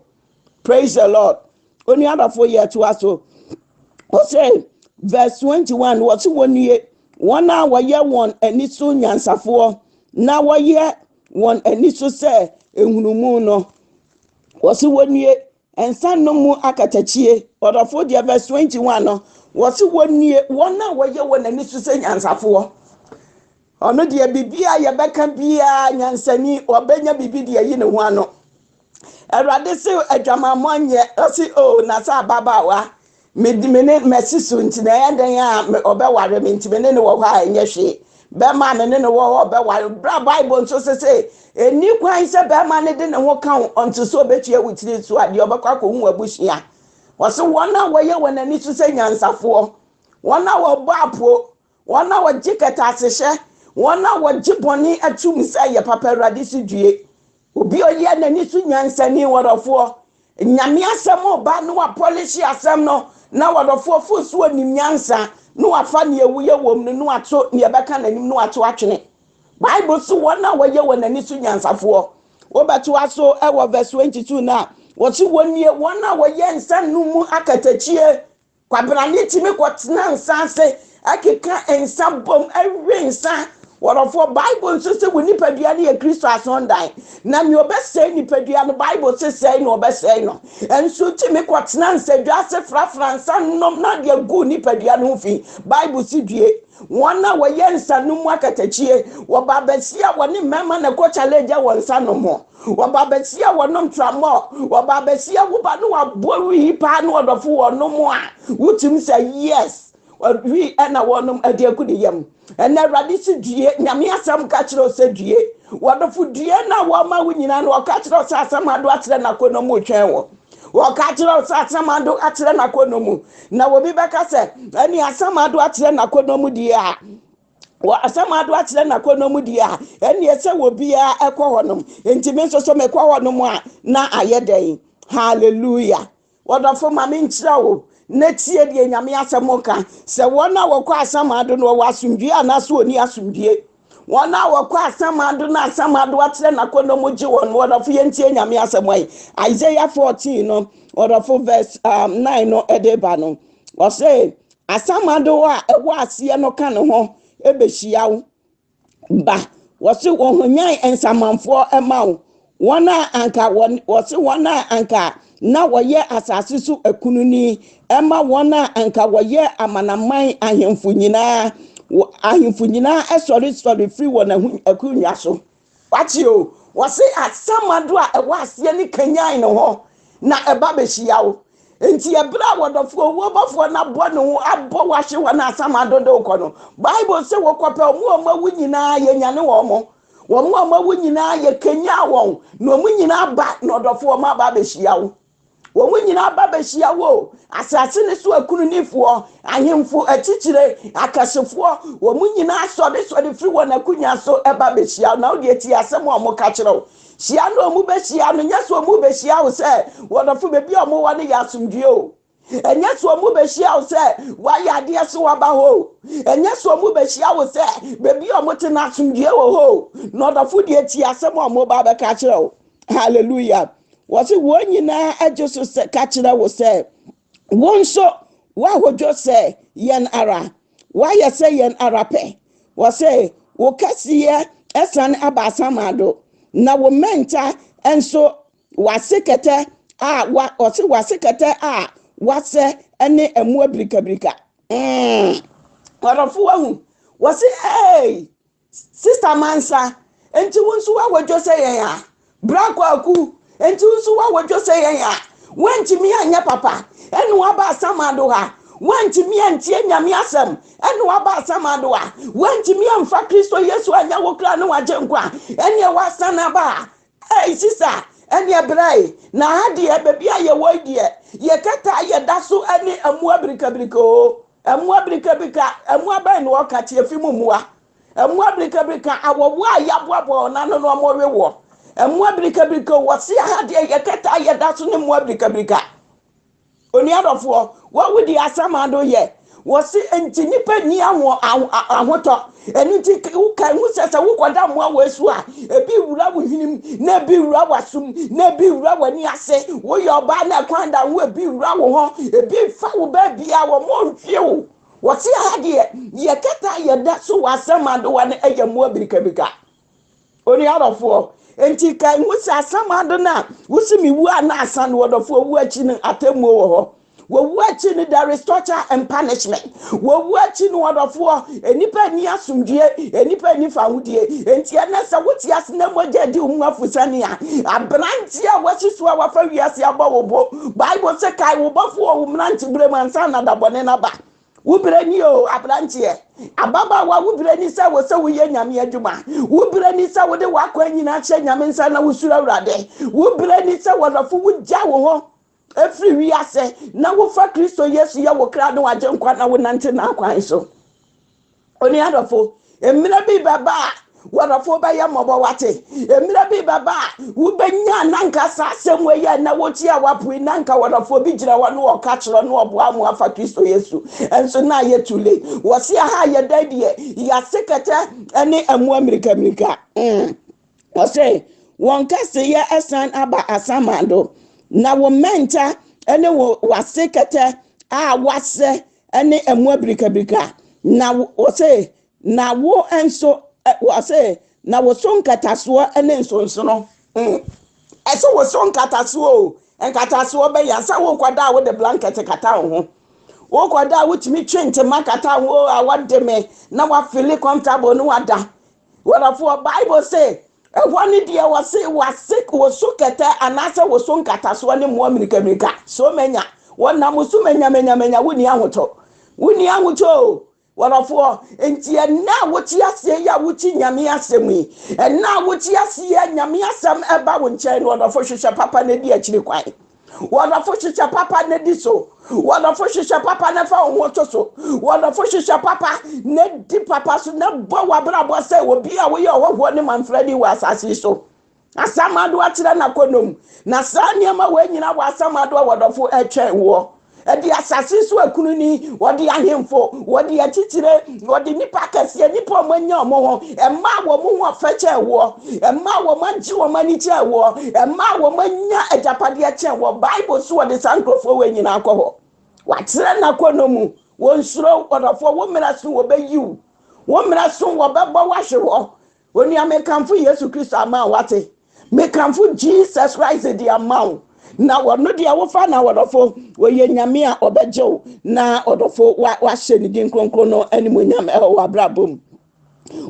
Praise the Lord. Onuadɔfoɔ yɛ toa so. Ɔsɛ verse 21 wɔse wɔnie wɔn a wɔyɛ wɔn ani so nyansafoɔ na wɔyɛ wɔn ani so sɛ ehunumu no. Wɔse wɔnie nsa nom mu akatakyie. Ɔdɔfoɔ deɛ verse 21 no wɔse wɔnie wɔn a wɔyɛ wɔn ani so sɛ nyansafoɔ. Ɔno deɛ biribi a yɛbɛka biara nyansani ɔbɛnya biribi deɛ yi ne ho ano. Awurade se adwamammɔ nyɛ ɔse o na sɛ ababaawa me me ne mɛsi so nti na ɛyɛ den a ɔbɛware me nti me ne ne wɔ hɔ a ɛnyɛ hwee. Bɛrima a me ne ne wɔ hɔ ɔbɛware. Bra Bible nso sɛ sɛ ɛni kwan sɛ bɛrima ne de ne ho ka wo ɔnte sɛ ɔbɛtua wo tiri so adeɛ ɔbɛkɔ akɔhu abusua. Wɔse wɔn a wɔyɛ wɔn ani so sɛ nyansafoɔ, wɔn a wɔbɔ apo, wɔn a wɔgye kɛtɛasehyɛ, wɔn a wɔgye bɔne atum sɛ yɛ papa Awurade si due. Obi a ɔyɛ n'ani so nyansani wɔdɔfoɔ. Nyame asɛm ɔba na wapolish asɛm no na wɔdɔfoɔ fo so onim nyansa na wafa nea ewuyɛ wɔ mu no na wato nea ɛbɛka n'anim na wato atwene. Bible so wɔn a wɔyɛ wɔn ani so nyansafoɔ. Wobɛtoa so ɛwɔ verse 22 na wɔsi wɔn nie wɔn a wɔyɛ nsa no mu akatakyie. Kwabrane tumi kɔtena nsa ase ɛkeka nsa bom ɛwe nsa. Wɔdɔfoɔ Bible nso sɛ wɔ nipadua no yɛ Kristo asɔndan na nea ɔbɛsɛe nipadua no Bible sɛ sɛe na ɔbɛsɛe no. Nso tumi kɔtena nsadwa ase frafra nsa nom na deɛ gu nipadua no ho fi. Bible si due. Wɔn a wɔyɛ nsa no mu akatakyie wɔba abɛsi a wɔne mmarima na ɛkɔ challenge wɔ nsa nom ho. Wɔba abɛsi a wɔnom tramɔ. Wɔba abɛsi a woba no wabɔ wii paa na wɔdɔfo wɔnom a wotum sɛ yes wii ɛna wɔnom ɛde agu ne yam. Ɛnna Awurade si due Nyame asɛm ka kyerɛ wo sɛ due. Wɔdɔfo due na wɔma wo nyinaa no wɔka kyerɛ wo sɛ asɛm ado akyerɛ n'akɔnnɔ mu twɛn wɔ. Wɔka kyerɛ wo sɛ asɛm ado akyerɛ n'akɔnnɔ mu. Na obi bɛka sɛ ɛne asɛm ado akyerɛ n'akɔnnɔ mu deɛ a wɔ asɛm ado akyerɛ n'akɔnnɔ mu deɛ a ɛne sɛ wɔ biara ɛkɔ hɔnom. Nti me nso so mekɔ hɔnom a na ayɛ dɛn. Hallelujah. Wɔdɔfo ma me nkyerɛ wo na tie deɛ Nyame asɛm ka sɛ wɔn a wɔkɔ asɛm ado no wɔwɔ asomdwie anaasɛ wɔnni asomdwie. Wɔn a wɔkɔ asɛm ado na asɛm ado akyerɛ n'akɔnnɔ mu gye wɔn wɔdɔfo yɛntie Nyame asɛm yi. Isaiah 14 no wɔdɔfo verse 9 no ɛde ba no ɔsɛ asɛm ado a ɛwɔ aseɛ no ka ne ho ɛbɛhyia wo ba wɔse wɔhonyan nsamanfoɔ ɛma wo wɔn a anka wɔse wɔn a anka na wɔyɛ asase so akunini ɛma wɔn a anka wɔyɛ amanaman ahemfo nyinaa ahemfo nyinaa ɛsɔresɔre firi wɔn akonnwa so. Wate o wɔse asamado a ɛwɔ aseɛ ne kanyan ne ho na ɛba bɛhyia wo. Enti ɛberɛ a wɔdɔfoɔ owuo bɔfoɔ no abɔ ne ho abɔ wo ahwe hɔ na asamando de wo kɔ no, Bible se wokɔpɛ wɔn a wɔawu nyinaa yɛnyane wɔn. Wɔn a wɔawu nyinaa yɛkanyan wɔn na wɔn nyinaa ba na ɔdɔfoɔ wɔn aba abɛhyia wo. Wɔn nyinaa ba bɛhyia wo o. Asase no so akuninifoɔ, ahemfo, atitire, akɛsefoɔ, wɔn nyinaa sɔresɔre firi wɔn akonnwa so ba bɛhyia wo. Na wo deɛ tie asɛm a wɔka kyerɛ wo. Hyia no a wɔbɛhyia no, nyɛ sɛ wɔbɛhyia wo sɛ wɔdɔfo baabi a wɔwɔ no yɛ asomdwoeɛ o. Ɛnyɛ sɛ wɔbɛhyia wo sɛ woayɛ adeɛ so waba hɔ o. Ɛnyɛ sɛ wɔbɛhyia wo sɛ baabi a wɔte no asomdwoeɛ wɔ hɔ o. Na ɔdɔfo deɛ tie asɛm a wɔba bɛka kyerɛ wo. Hallelujah. Wɔse wɔn nyinaa agye so sɛ ka kyerɛ wo sɛ wo nso woahodwo sɛ yɛn ara, woayɛ sɛ yɛn ara pɛ. Wɔse wo kɛseyɛ asiane aba asamando, na wo mmɛnta nso w'ase kɛtɛ a wa wɔse w'ase kɛtɛ a wasɛ ne mmoa birikabirika. Ɔdɔfo wahu. Wɔse ee Sista Mansa, enti wo nso woawadwo sɛ yɛn a? Bra Kwaku, enti wo nso woawadwo sɛ yɛn a? Woantumi anyɛ papa, ɛna woaba asamando ha. Woantumi antie Nyame asɛm, ɛna woaba asamando ha. Woantumi amfa Kristo Yesu anyɛ wo kra ne w'agyenkwa, ɛneɛ woasan aba ha. Ei sista, ɛneɛ bra yi, na ha deɛ, baabi a yɛwɔ yi deɛ, yɛkɛtɛ a yɛda so ne mmoa birikabirika oo. Mmoa birikabirika, mmoa bɛn na wɔka tiafi mu mmoa? Mmoa birikabirika, awɔwɔ a yɛaboaboa wɔn ano na wɔwe woɔ. Mmoa birikabirika, wɔse aha deɛ yɛkɛtɛ a yɛda so ne mmoa birikabirika. Onua dɔfoɔ, wawu deɛ asamando yɛ. Wɔse nti nnipa nni ahotɔ. Ɛno nti woka hu sɛ sɛ wokɔda mmoa wɔ asu a, ebi wura wo hwenem, na ebi wura w'asom, na ebi wura w'ani ase. Woyɛ ɔbaa na ɛkwan da ho, ebi wura wo ho, ebi fa wo baabi a wɔn nhwe wo. Wɔte ha deɛ, yɛ kɛtɛ a yɛda so wɔ asɛm adowa no ɛyɛ mmoa birikabirika. Onua dɔfoɔ, enti kae hu sɛ asamando no a wosi me wu a na asa no ɔdɔfoɔ wu akyi no atemmuo wɔ hɔ. Wɔwu akyi no there is torture and punishment. Wɔwu akyi no ɔdɔfoɔ, nnipa nni asomdwie, nnipa nni fahodie. Enti ɛnɛ sɛ wote ase na mogya di wo mu afusane a, aberanteɛ a wasi so a wafa wiase abɔ wo bo. Bible sɛ kae wo bɔfoɔ wɔ wo mmeranteberɛ mu ansa na da bɔne no aba. Wo berɛ ni o, aberanteɛ, ababaawa, wo berɛ ni sɛ wɔ sɛ woyɛ Nyame adwuma. Wo berɛ ni sɛ wode w'akwan nyinaa hyɛ Nyame nsa na wosuro Awurade. Wo berɛ ni sɛ wɔdɔfo wogya wo ho firi wiase na wofa Kristo Yesu yɛ wo kra ne w'agyenkwa na wonante n'akwan so. Onua dɔfo, mmerɛ bi bɛba a wɔdɔfo bɛyɛ mmɔbɔ wate. Mmerɛ bi bɛba a wobɛnya na nka saa asɛm wei yɛ na wotie a wapoe na nka wɔdɔfo bi gyina hɔ na ɔka kyerɛ na ɔboa mo afa Kristo Yesu. Nso na ayɛ too late. Wɔse aha yɛda deɛ yɛase kɛtɛ ne mmoa mmirika mmirika. Ɔse wɔn kɛseyɛ asan aba asamando, na wo mmɛnta ne wo wase kɛtɛ a wasɛ ne mmoa birikabirika. Na wɔse na wo nso wɔse na wo so nkatasoɔ ne nsonsono. Ɛsɛ wo so nkatasoɔ o, nkatasoɔ bɛyɛ ansa wokɔda a wode blanket kata wo ho. Wokɔda a wotumi twe ntoma kata wo ho a wɔde me na wafili comfortable ne wada. Wɔdɔfoɔ, Bible se, ɛhɔ ne deɛ wɔse wase wo so kɛtɛ anaasɛ wo so nkatasoɔ ne mmoa mmirika-mmirika. So manya? Wɔnam so manya manya manya, wonni ahotɔ. Wonni ahotɔ o. Wɔdɔfoɔ, enti ɛnnɛ a wote aseɛ yi a wote Nyame asɛm yi, ɛnnɛ a wote aseɛ yi a Nyame asɛm ɛba wo nkyɛn no, wɔdɔfo hwehwɛ papa na di akyiri kwan. Wɔdɔfo hyehyɛ papa na di so. Wɔdɔfo hyehyɛ papa na fa wo ho to so. Wɔdɔfo hyehyɛ papa na di papa so na bɔ w'abrabɔ sɛ obi a woyɛ ɔhɔhoɔ ne mamfrani wɔ asase yi so. Asamado akyerɛ n'akɔnnɔ mu, na saa nneɛma wei nyinaa wɔ asamado a wɔdɔfo ɛtwɛn woɔ. Ɛde asase so akunini, wɔde ahemfo, wɔde atitire, wɔde nnipa akɛseɛ, nnipa a wɔanya wɔn ho, ɛmaa wɔn ho ɔfɛ kyɛn woɔ, ɛmaa wɔn agye wɔn ani kyɛn woɔ, ɛmaa wɔn anya agyapadeɛ kyɛn woɔ. Bible so wɔde saa nkurɔfoɔ wei nyinaa kɔ hɔ. Wakyerɛ n'akɔnnɔ mu, wɔnsuro ɔdɔfoɔ, wo mmerɛ so wɔbɛyi wo, wo mmerɛ so wɔbɛbɔ wo ahwe hɔ. Onua, mekamfo Yesu Kristo ama wo, wate? Mekamfo Jesus Christ de ama wo. Na wɔno deɛ wofa na wɔdɔfo, wɔyɛ Nyame a ɔbɛgye wo na ɔdɔfo wahyɛ ne din kronkron no animuonyam ɛwɔ w'abrabɔ mu.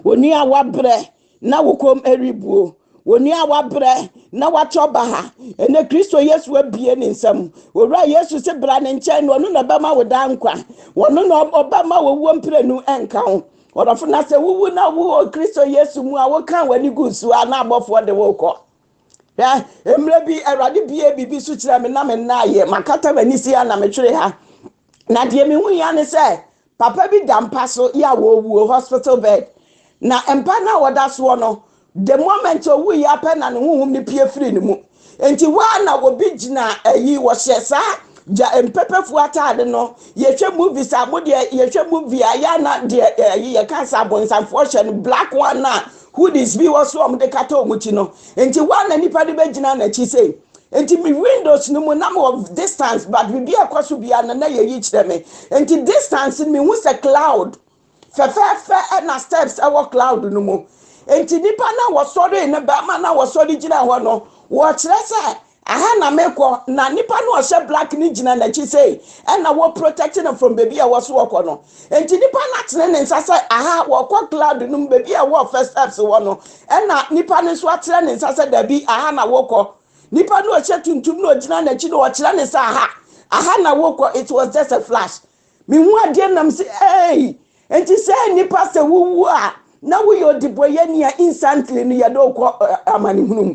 Onua, wabrɛ na wo kɔm ɛrebuo. Onua a wabrɛ na watɔ baha, ɛnɛ Kristo Yesu abue ne nsam. Owura Yesu se bra ne nkyɛn na ɔno na ɔbɛma wo daa nkwa. Ɔno na ɔbɛma owuo mprenu nka wo. Ɔdɔfo, na sɛ wowu na wowɔ Kristo Yesu mu a, woka w'ani gu so a, na abɔfoɔ de wo kɔ. Hwɛ, mmerɛ bi Awurade bie biribi so kyerɛ me na me nna ayɛ makata m'ani si a na metwere ha. Na deɛ mehu ya ne sɛ papa bi da mpa so yɛ a wɔwuo, hospital bed. Na mpa no a wɔda soɔ no, the moment owu yi apɛ na ne honhom no pie firi ne mu. Nti waa na obi gyina ayi, wɔhyɛ saa gya mpɛpɛfoɔ ataade no. Yɛhwɛ movies a, mo deɛ yɛhwɛ movie a, yɛ na deɛ ɛyi yɛka sɛ abonsamfoɔ hyɛ no, black one na hoodies bi wɔ so a wɔde kata wɔn ti no. Nti waa na nipa de bɛgyina n'akyi sei. Nti mi windows no mu na mo wɔ distance, but biribi a ɛkɔ so bia no na yɛyi kyerɛ me. Nti distance no, mi hu sɛ cloud fɛfɛɛfɛ ɛna steps ɛwɔ cloud no mu. Nti nipa na wɔsɔre ne bɛrima na wɔsɔre gyina hɔ no, wɔkyerɛ sɛ aha na mekɔ, na nipa no ɔhyɛ black ne gyina n'akyi sei ɛna wɔ protect no from baabi a wɔso wɔkɔ no. Nti nipa no atene ne nsa sɛ aha wɔkɔ cloud no mu, baabi a wɔ first steps wɔ no, ɛna nipa no nso atene ne nsa sɛ dabi, aha na wɔkɔ. Nipa no ɔhyɛ tuntum na ɔgyina n'akyi na ɔkyerɛ ne sɛ aha, aha na wɔkɔ. It was just a flash. Mihu adeɛ nam sɛ ɛɛy. Nti sɛ nipa sɛ wuwu a na woyɛ ɔdebɔyɛni a, instantly no yɛde wokɔ amanehunu mu.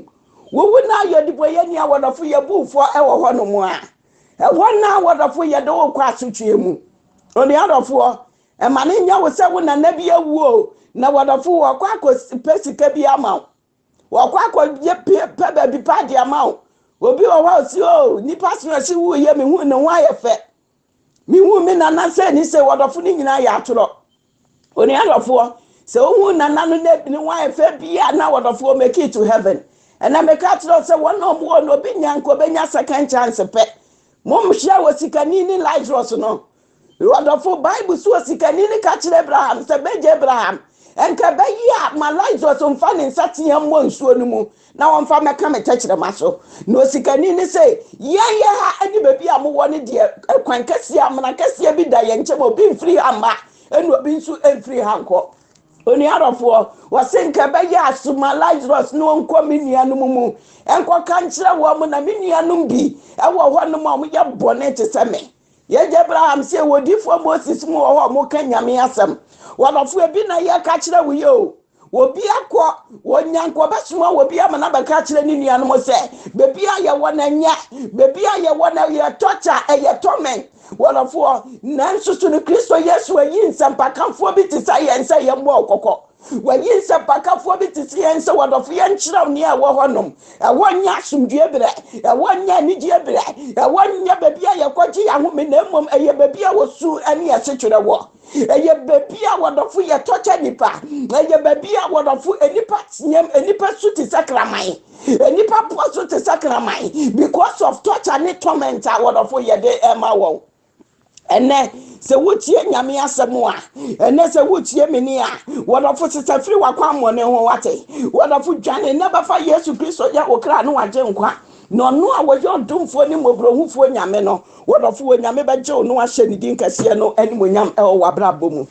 Wowu na ayɛ ɔdebɔyɛni a, wɔdɔfo, yɛ buufoɔ ɛwɔ hɔnom a ɛhɔ na wɔdɔfo yɛde wokɔ asotwe mu. Onuadɔfoɔ, ɛma ne nya wo sɛ wo nana bi awu o, na wɔdɔfo wɔkɔ akɔ pɛ sika bi ama wo, wɔkɔ akɔ yɛ pɛ baabi pa de ama wo. Obi wɔ hɔ a osi o nipa so ɛsi wu yɛ, mihu ne ho ayɛ fɛ, mihu mi nana sɛ ni sɛ wɔdɔfo ne nyinaa yɛ atorɔ. Onuadɔfoɔ, sɛ ohun nana no ne ho ayɛ fɛ bia na wɔdɔfoɔ make it to heaven. Ɛna meka kyerɛ sɛ wɔn a wɔwɔ no, obi nya nka obenya second chance pɛ. Momhyia wɔ sikani ne Lazarus no. Wɔdɔfo, Bible so wɔ sikani ne ka kyerɛ Abraham sɛ bɛgye Abraham nka bɛyi a ma Lazarus mfa ne nsa teɛ mmɔ nsuo no mu na wɔmfa mɛka me tɛkyerɛma so. Na osikani ne sɛ yɛn yɛ ha ne baabi a mowɔ no deɛ, kwan kɛseɛ, amena kɛseɛ bi da yɛn nkyɛn, obi mfiri ha mma ɛna obi nso mfiri ha nkɔ. Onuadɔfoɔ, wɔse nka bɛyɛ asoma Lazarus ne ɔnkɔ me nuanom mu ɛnkɔka nkyerɛ wɔn mo, na me nuanom bi ɛwɔ hɔnom a wɔyɛ bɔne te sɛ me. Yɛgye Abraham sɛ wɔdifoɔ Moses mu wɔ hɔ a wɔka Nyame asɛm. Wɔdɔfo, ebi na yɛka kyerɛ wo yɛ o. Obi akɔ wɔnya nka ɔbɛsoma wɔ bi ama na bɛka kyerɛ ne nuanom sɛ beebi a yɛwɔ no nyɛ beebi a yɛwɔ no, yɛ torture, ɛyɛ torment. Wɔdɔfoɔ, nanso so no Kristo Yesu ayi nsɛmpakafoɔ bi te sɛ yɛn sɛ yɛmmɔ kɔkɔ. Wɔyi nsɛmpakafoɔ bi te sɛ yɛn sɛ wɔdɔfo yɛnkyerɛw nea ɛwɔ hɔnom. Ɛwɔ nyɛ asomdue berɛ, ɛwɔ nyɛ anigye berɛ, ɛwɔ nyɛ baabi a yɛkɔgye yɛn ahome, na mmom ɛyɛ baabi a wɔsu ne yɛsetwerɛ wɔ. Ɛyɛ baabi a wɔdɔfo yɛtɔkyɛ nipa. Ɛyɛ baabi a wɔdɔfo nipa teɛm, nipa su te sɛ kraman, nipa bɔ so te sɛ kraman because of torture ne torment a wɔdɔfo yɛde ɛma wɔn. Ɛnɛ sɛ wotie Nyame asɛm a, ɛnɛ sɛ wotie me ni a, wɔdɔfo, sesa firi w'akwammɔne ho. Wate? Wɔdɔfo, dwane na bɛfa Yesu Kristo yɛ wo kra ne wagye nkwa, na ɔno a wɔyɛ ɔdomfoɔ ne mmɔborɔhufoɔ Nyame no, wɔdɔfo, wɔ Nyame bɛgye wo no ahyɛ ne din kɛseɛ no animonyam ɛwɔ w'abrabɔ mu.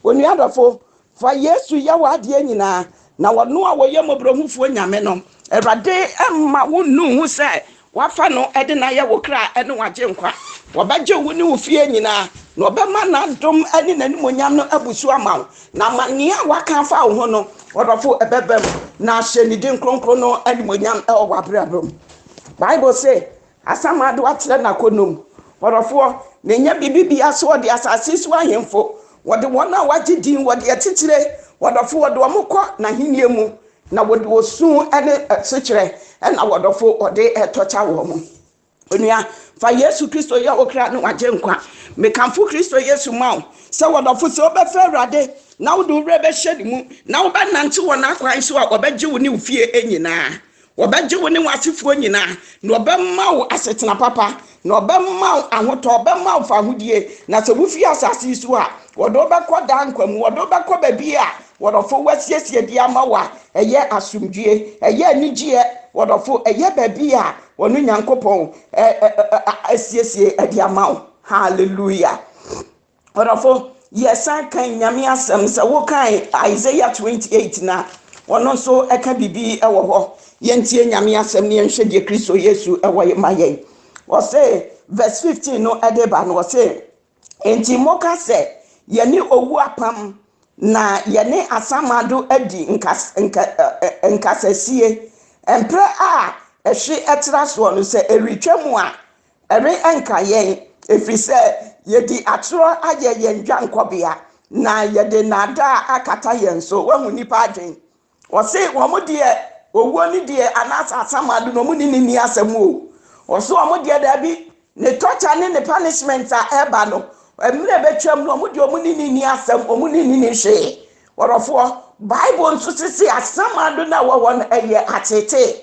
Onuadɔfo, fa Yesu yɛ w'adeɛ nyinaa, na wɔno a wɔyɛ mmɔborɔhufoɔ Nyame no, Awurade mma wo nnu ho sɛ wafa no de no ayɛ wo kra ne wagye nkwa. Wɔbɛgye wo ne wo fie nyinaa, na ɔbɛma n'adom ne n'animonyam no abu so ama wo, na ma nea waka afa wo ho no, ɔdɔfo, ɛbɛba mu na ahyɛ ne din kronkron no animonyam ɛwɔ w'abrabɔ mu. Bible se Asamado akyerɛ n'akɔnnɔ. Ɔdɔfoɔ, na ɛnya biribi bia so wɔde asase so ahemfo, wɔde wɔn a wɔagye din, wɔde atitire, wɔdɔfo, wɔde wɔn kɔ n'ahenni mu, na wɔde osu ne sekyerɛ ɛna wɔdɔfo wɔde ɛtɔkya wɔn mo. Onua, fa Yesu Kristo yɛ wo kra ne wagye nkwa. Mekamfo Kristo Yesu ma wo sɛ wɔdɔfo, sɛ wobɛfɛ Awurade na wode wo werɛ bɛhyɛ ne mu na wobɛnante wɔ n'akwan so a, wɔbɛgye wo ne wo fie nyinaa, wɔbɛgye wo ne w'asefoɔ nyinaa, na ɔbɛma wo asetena papa, na ɔbɛma wo ahotɔ, ɔbɛma wo fahodie. Na sɛ wofie asase yi so a, wɔde wobɛkɔ daa nkwa mu, wɔde wobɛkɔ baabi a wɔdɔfo wasiesie de ama wo a ɛyɛ asomdwie, ɛyɛ anigyeɛ. Wɔdɔfo, ɛyɛ baabi a wɔno Nyankopɔn asiesie de ama wo. Hallelujah. Ɔdɔfo, yɛsan kan Nyame asɛm sɛ wokan Isaiah 28 na Ɔno nso ɛka biribi wɔ hɔ. Yɛntie Nyame asɛm ne yɛnhwɛ deɛ Kristo Yesu wɔ ma yɛn. Ɔse verse 15 no ɛde ba no, ɔse, "Enti moka sɛ, 'Yɛne owu apam na yɛne asamado adi nkas nka nkasasie.' Mprɛ a ɛhwe ɛtra soɔ no, sɛ ɛretwa mu a, ɛre nka yɛn, ɛfiri sɛ yɛdi atorɔ ayɛ yɛn dwankɔbea na yɛde naadaa akata yɛn so." Wahu nipa adwen. Ɔse wɔn deɛ, owuo ne deɛ anaasɛ asamado no, wɔn ne ne ni asɛm o. Ɔse wɔn deɛ daabi, ne torture ne ne punishment a ɛba no, mmerɛ bɛtwam no, wɔn deɛ, wɔn ne ne ni asɛm, wɔn ne ne ni hwee. Wɔrɔfoɔ, Bible nso sisi asamado no a wɔwɔ no, ɛyɛ atete,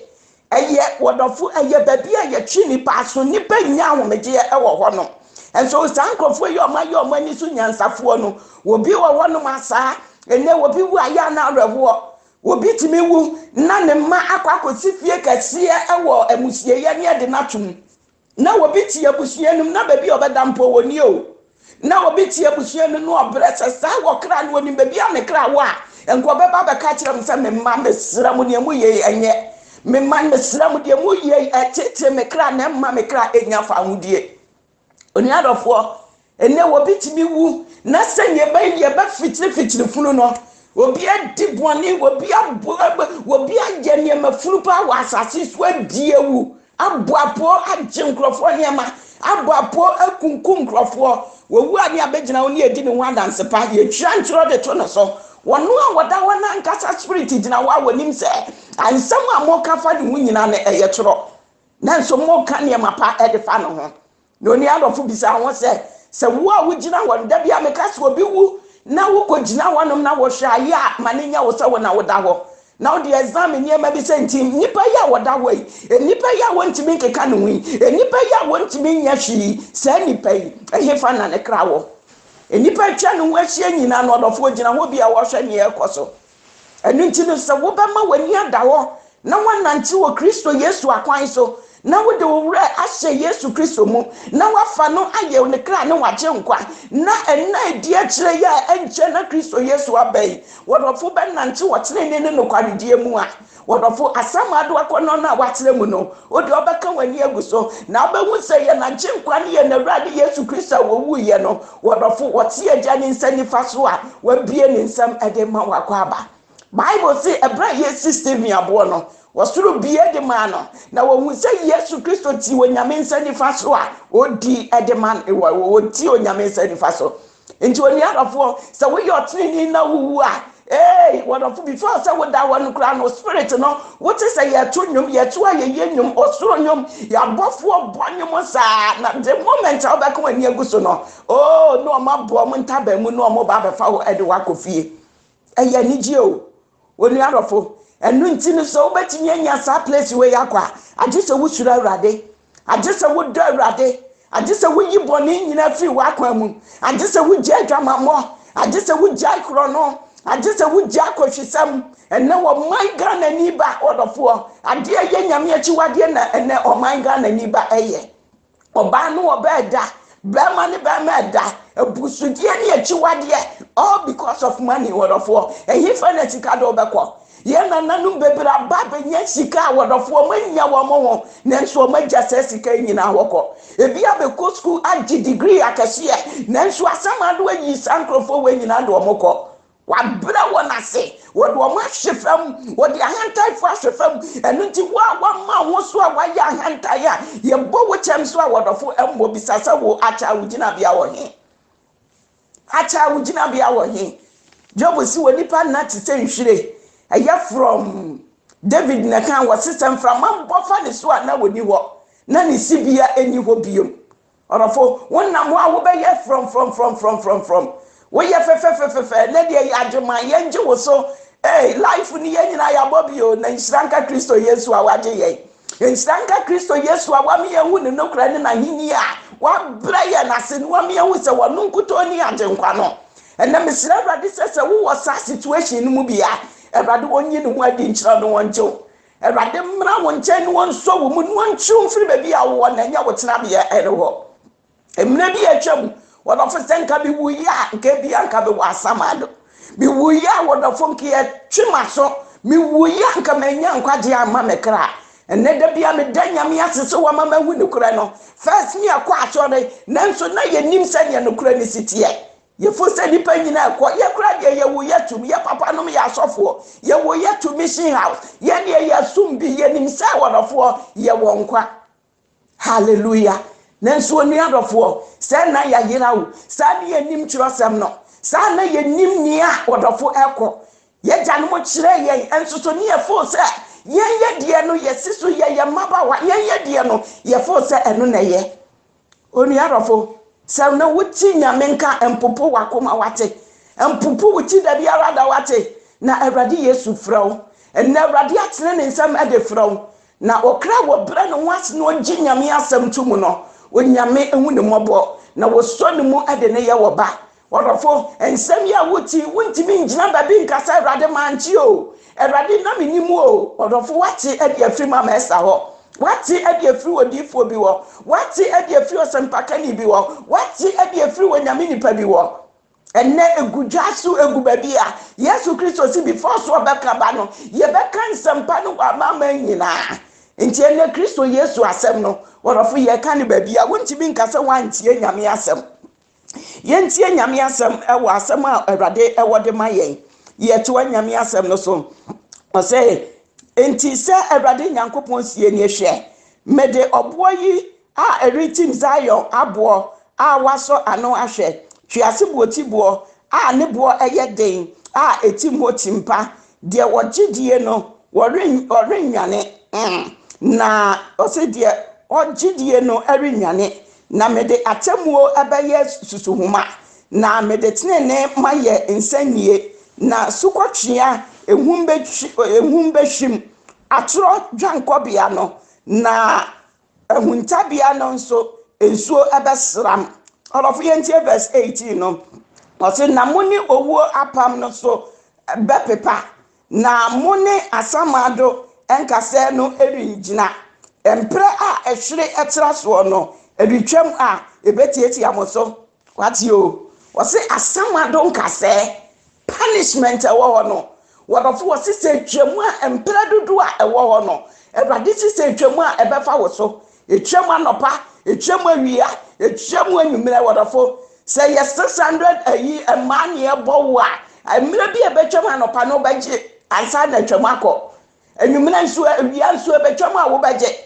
ɛyɛ wɔdɔfo, ɛyɛ baabi a yɛtwe nipa so, nipa nya ahomegyeɛ ɛwɔ hɔ no. Nso saa nkurɔfoɔ yi a ɔmo ayɛ ɔmo ani so nyansafoɔ no, obi wɔ hɔnom asaa. Ɛnɛ obi wu ayɛ ana awerɛhoɔ. Obi tumi wu na ne mma akɔ akɔsi fie kɛseɛ ɛwɔ amusieɛ ne ɛde n'atom, na obi te abusua no mu na baabi a ɔbɛda mpo wɔ nie o. Na obi te abusua no no, ɔbrɛ sɛ saa wɔ kra no, onim baabi a ne kra wɔ a, nka ɔbɛba bɛka kyerɛ m sɛ, "Me mma, mesrɛ mo, deɛ mo yɛ ɛnyɛ. Me mma, mesrɛ mo, deɛ mo yɛ ɛtete me kra na ɛmma me kra ɛnya fa ahodie." Onuadɔfoɔ, ɛnɛ obi tumi wu na sɛnea ɛbɛyɛ yɛbɛ fitirifikyiri funu no, obi adi bɔne, obi abo, obi ayɛ nneɛma funu paa wɔ asase so, adi ewu, abɔ apɔ agye nkurɔfoɔ nneɛma, abɔ apɔ akunkum nkurɔfoɔ. Wɔwu a, ne abɛgyina hɔ ne yɛdi ne ho adanse pa, yɛtwa ntorɔ de to ne so. Wɔno a wɔda hɔ n'ankasa spirit gyina hɔ a wɔnim sɛ ansɛm a moka fa ne ho nyinaa no ɛyɛ torɔ, nanso moka nneɛma pa ɛde fa ne ho. Na oni adɔfo, bisa ho sɛ wo a wogyina hɔ no, da bi a meka sɛ obi wu na wokɔ gyina hɔnom na wɔhwɛ ayɛ a, ma ne nya wo sɛ wo na woda hɔ na wode exam nneɛma bi sɛ, nti nnipa yi a wɔda hɔ yi, nnipa yi a wɔntumi nkeka ne ho yi, nnipa yi a wɔntumi nyɛ hwee, saa nnipa yi, ɛhefa na ne kra wɔ? Nnipa atwa ne ho ahyia nyinaa no, ɔdɔfoɔ, gyina hɔ bi a wɔhwɛ nea ɛkɔ so. Ɛno nti no, sɛ wobɛma w'ani ada hɔ na woanante wɔ Kristo Yesu akwan so na wode wo werɛ ahyɛ Yesu Kristo mu na woafa no ayɛ ne kra ne wagye nkwa, na ɛna adi akyerɛ yi a ɛnkyɛ na Kristo Yesu aba yi, wɔdɔfo, bɛnante wɔ tenene ne nokwaredie mu a, wɔdɔfo, asamado akɔnnɔ no a wakyerɛ mu no, wode ɔbɛka w'ani agu so na wobɛhu sɛ yɛn agye nkwa ne yɛn Awurade Yesu Kristo a wɔwuiɛ no, wɔdɔfo, wɔte Agya ne nsa nifa so a wabie ne nsam de ma wakɔ aba. Bible se ɛberɛ a yɛsi Stephen aboɔ no, wɔsoro bie de maa no na wɔhu sɛ Yesu Kristo ti Onyame nsa nifa so a ɔdi de ma, wɔti Onyame nsa nifa so. Nti onuadɔfoɔ, sɛ woyɛ ɔteneni na wowu a, ee, wɔdɔfo, before sɛ woda hɔ no koraa no, spirit no wote sɛ yɛto nnwom, yɛto ayɛyɛ nnwom, ɔsoro nnwom, yɛabɔfoɔ bɔ nnwom saa. Na the moment a wobɛka w'ani agu so no, oh, na ɔmo aboɔ ɔmo ntaban mu na ɔmo ba abɛfa hɔ ɛde wakɔ fie. Ɛyɛ anigye o, onuadɔfo. Ɛno nti no, sɛ wobɛtumi anya saa place wei akɔ a, agye sɛ wosuro Awurade, agye sɛ wodɔ Awurade, agye sɛ woyi bɔne nyinaa firi w'akwan mu, agye sɛ wogya adwamammɔ, agye sɛ wogya korɔ no, agye sɛ wogya akɔhwisɛm. Ɛnɛ ɔman Ghana ni ba, ɔdɔfoɔ, adeɛ yɛ Nyame akyiwadeɛ na ɛnɛ ɔman Ghana ni ba ɛyɛ ɔbaa no ɔbaa ɛda, bɛrima ne bɛrima ɛda, abusudeɛ ne akyiwadeɛ, all because of money. Wɔdɔfoɔ, ɛhefa na sika de wobɛkɔ? Yɛn nananom bebree aba abɛnya sika a, wɔdɔfoɔ, wɔn anya wɔn ho, nanso wɔn agya saa sika yi nyinaa wɔkɔ. Ebi abɛkɔ sukuu agye degree akɛseɛ, nanso asɛm ado ayi saa nkurɔfoɔ wɔ nyinaa de wɔn kɔ. Wabrɛ wɔn ase, wɔde wɔn ahwe fam, wɔde ahantanfoɔ ahwe fam. Ɛno nti, wo a wama wo so a wayɛ ahantan a yɛbɔ wo kyɛm so a, wɔdɔfo, mmɔ bisa sɛ wo akyɛ a wo gyinabea wɔ he? Akyɛ a wo gyinabea wɔ he? Job si wɔ nipa nna te sɛ nhwire, ɛyɛ from David na kan wɔ sisɛ mframa bɔ fa ne so a, na wɔni hɔ na ne sibea ɛni hɔ biom. Ɔdɔfo, wonam hɔ a wobɛyɛ frɔmfrɔmfrɔmfrɔmfrɔm, woyɛ fɛfɛfɛfɛfɛ ne deɛ yɛ adwuma yɛngye wo so. Hey, life ni yɛn nyinaa yɛabɔ bio. Na nhyira nka Kristo Yesu a wagye yɛn. Nhyira nka Kristo Yesu a wame yɛn ne nokora ne n'ahenni a wabrɛ yɛn ase ne wame yɛn sɛ wɔno nkutoo ne agyenkwa no. Ɛnɛ mesrɛ Awurade sɛ wowɔ saa situation no mu bi a, Awurade wɔnyi ne ho adi nkyerɛ no, wɔngye wo. Awurade mmra wo nkyɛn ne wɔnsɔ wo mu ne wɔntwe wo mfiri baabi a wowɔ na ɛnyɛ wo tenabea ɛne hɔ. Mmerɛ bi atwa mu, wɔdɔfo, sɛ nka bi wuyi a, nka bi anka bi wɔ asamado bi wuyi a, wɔdɔfo, nka yɛtwe ma so. Mewuiɛ a anka mannya nkwagyeɛ amma me kra. Ɛnnɛ da biara meda Nyame ase sɛ wama mahu nokorɛ no. First ne yɛkɔ asɔre nanso na yɛnnim sɛdeɛ nokorɛ no si teɛ. Yɛfo sɛ nnipa nyinaa kɔ, yɛ koraa deɛ yɛwo yɛ tom, yɛ papa nom yɛ asɔfoɔ, yɛwo yɛ to mission house, yɛn deɛ yɛsom bi, yɛnim sɛ wɔdɔfoɔ yɛwɔ nkwa. Hallelujah! Nanso onua dɔfoɔ, sɛ na yɛayera wo, saa ne yɛnim twerɛsɛm no, saa na yɛnim nea wɔdɔfo ɛkɔ. Yɛgyanom kyerɛ yɛn, nso so ne yɛfoo sɛ yɛn yɛ deɛ no yɛsi so yɛyɛ mmabaawa, yɛn yɛ deɛ no yɛfoo sɛ ɛno na ɛyɛ. Onua dɔfo, sɛ na wotse Nyame nka a, mpopo w'akoma, w'atse? Mpopo wo tsi dabiara da, w'atse? Na Awurade Yesu frɛ wo. Ndɛ Awurade atsene ne nsam de frɛ wo. Na ɔkra a wɔbrɛ ne ho ase na ɔgye Nyame asɛm to mu no, Onyame hu no mmɔbɔ, na wɔsɔ ne mu de no yɛ ɔba. Ɔdɔfo, nsɛm yi a wote yi, wontumi ngyina baabi nka sɛ, Awurade, mante o. Awurade, na mennim o. Ɔdɔfo, woate de afiri Mama Esther hɔ. Woate de afiri odiyifoɔ bi hɔ. Woate de afiri ɔsɛmpakani bi hɔ. Woate de afiri Onyame nipa bi hɔ. Ɛnnɛ, egu dwa so, egu baabi a Yesu Kristo si before so ɔbɛka ba no, yɛbɛka nsɛmpa no wɔ amanaman nyinaa. Nti ɛnnɛ Kristo Yesu asɛm no, ɔdɔfo, yɛka no baabi a, wontumi nka sɛ woantie Nyame asɛm. Yɛntie Nyame asɛm wɔ asɛm a Awurade wɔ de ma yɛn. Yɛtoa Nyame asɛm no so. Ɔsɛ, enti sɛ Awurade Nyankopɔn sie nie, hwɛ, mede ɔboɔ yi a ɛretim Zion aboɔ a wɔasɔ ano ahwɛ, twease boɔtiboɔ a ne boɔ yɛ den a ɛtim hɔ timpa, deɛ ɔgye die no, ɔrennwane. Na ɔse deɛ ɔgye die no rennwane. Na mede atemmuo bɛyɛ susuhoma, na mede tenenee mayɛ nsɛnnie, na sukɔtwea ehum bɛhwim atorɔ dwankɔbea no, na ahuntabea no nso nsuo bɛsram. Ɔdɔfo yɛntie verse 18 no. Ɔse, na mo ne owuo apam no so bɛpepa, Na mo ne asamando nkasɛɛ no rennyina. Mprɛ a ɛhwere tra soɔ no, ɛretwam a, ɛbɛtiatia mo so. Wate o? Wɔse asamando nkasɛɛ, punishment ɛwɔ hɔ no, wɔdɔfo wɔse sɛ ɛtwam a, mprɛ dodoɔ a ɛwɔ hɔ no, Awurade se sɛ ɛtwam a, ɛbɛfa wo so. Ɛtwam anɔpa, ɛtwam awia, ɛtwam anwummerɛ, wɔdɔfo. Sɛ yɛ 600 ayi mmaa ne ɛbɔ wo a, mmerɛ bi a ɛbɛtwam anɔpa no wobɛgye ansa na atwam akɔ. Anwummerɛ nso, awia nso ɛbɛtwam a wobɛgye.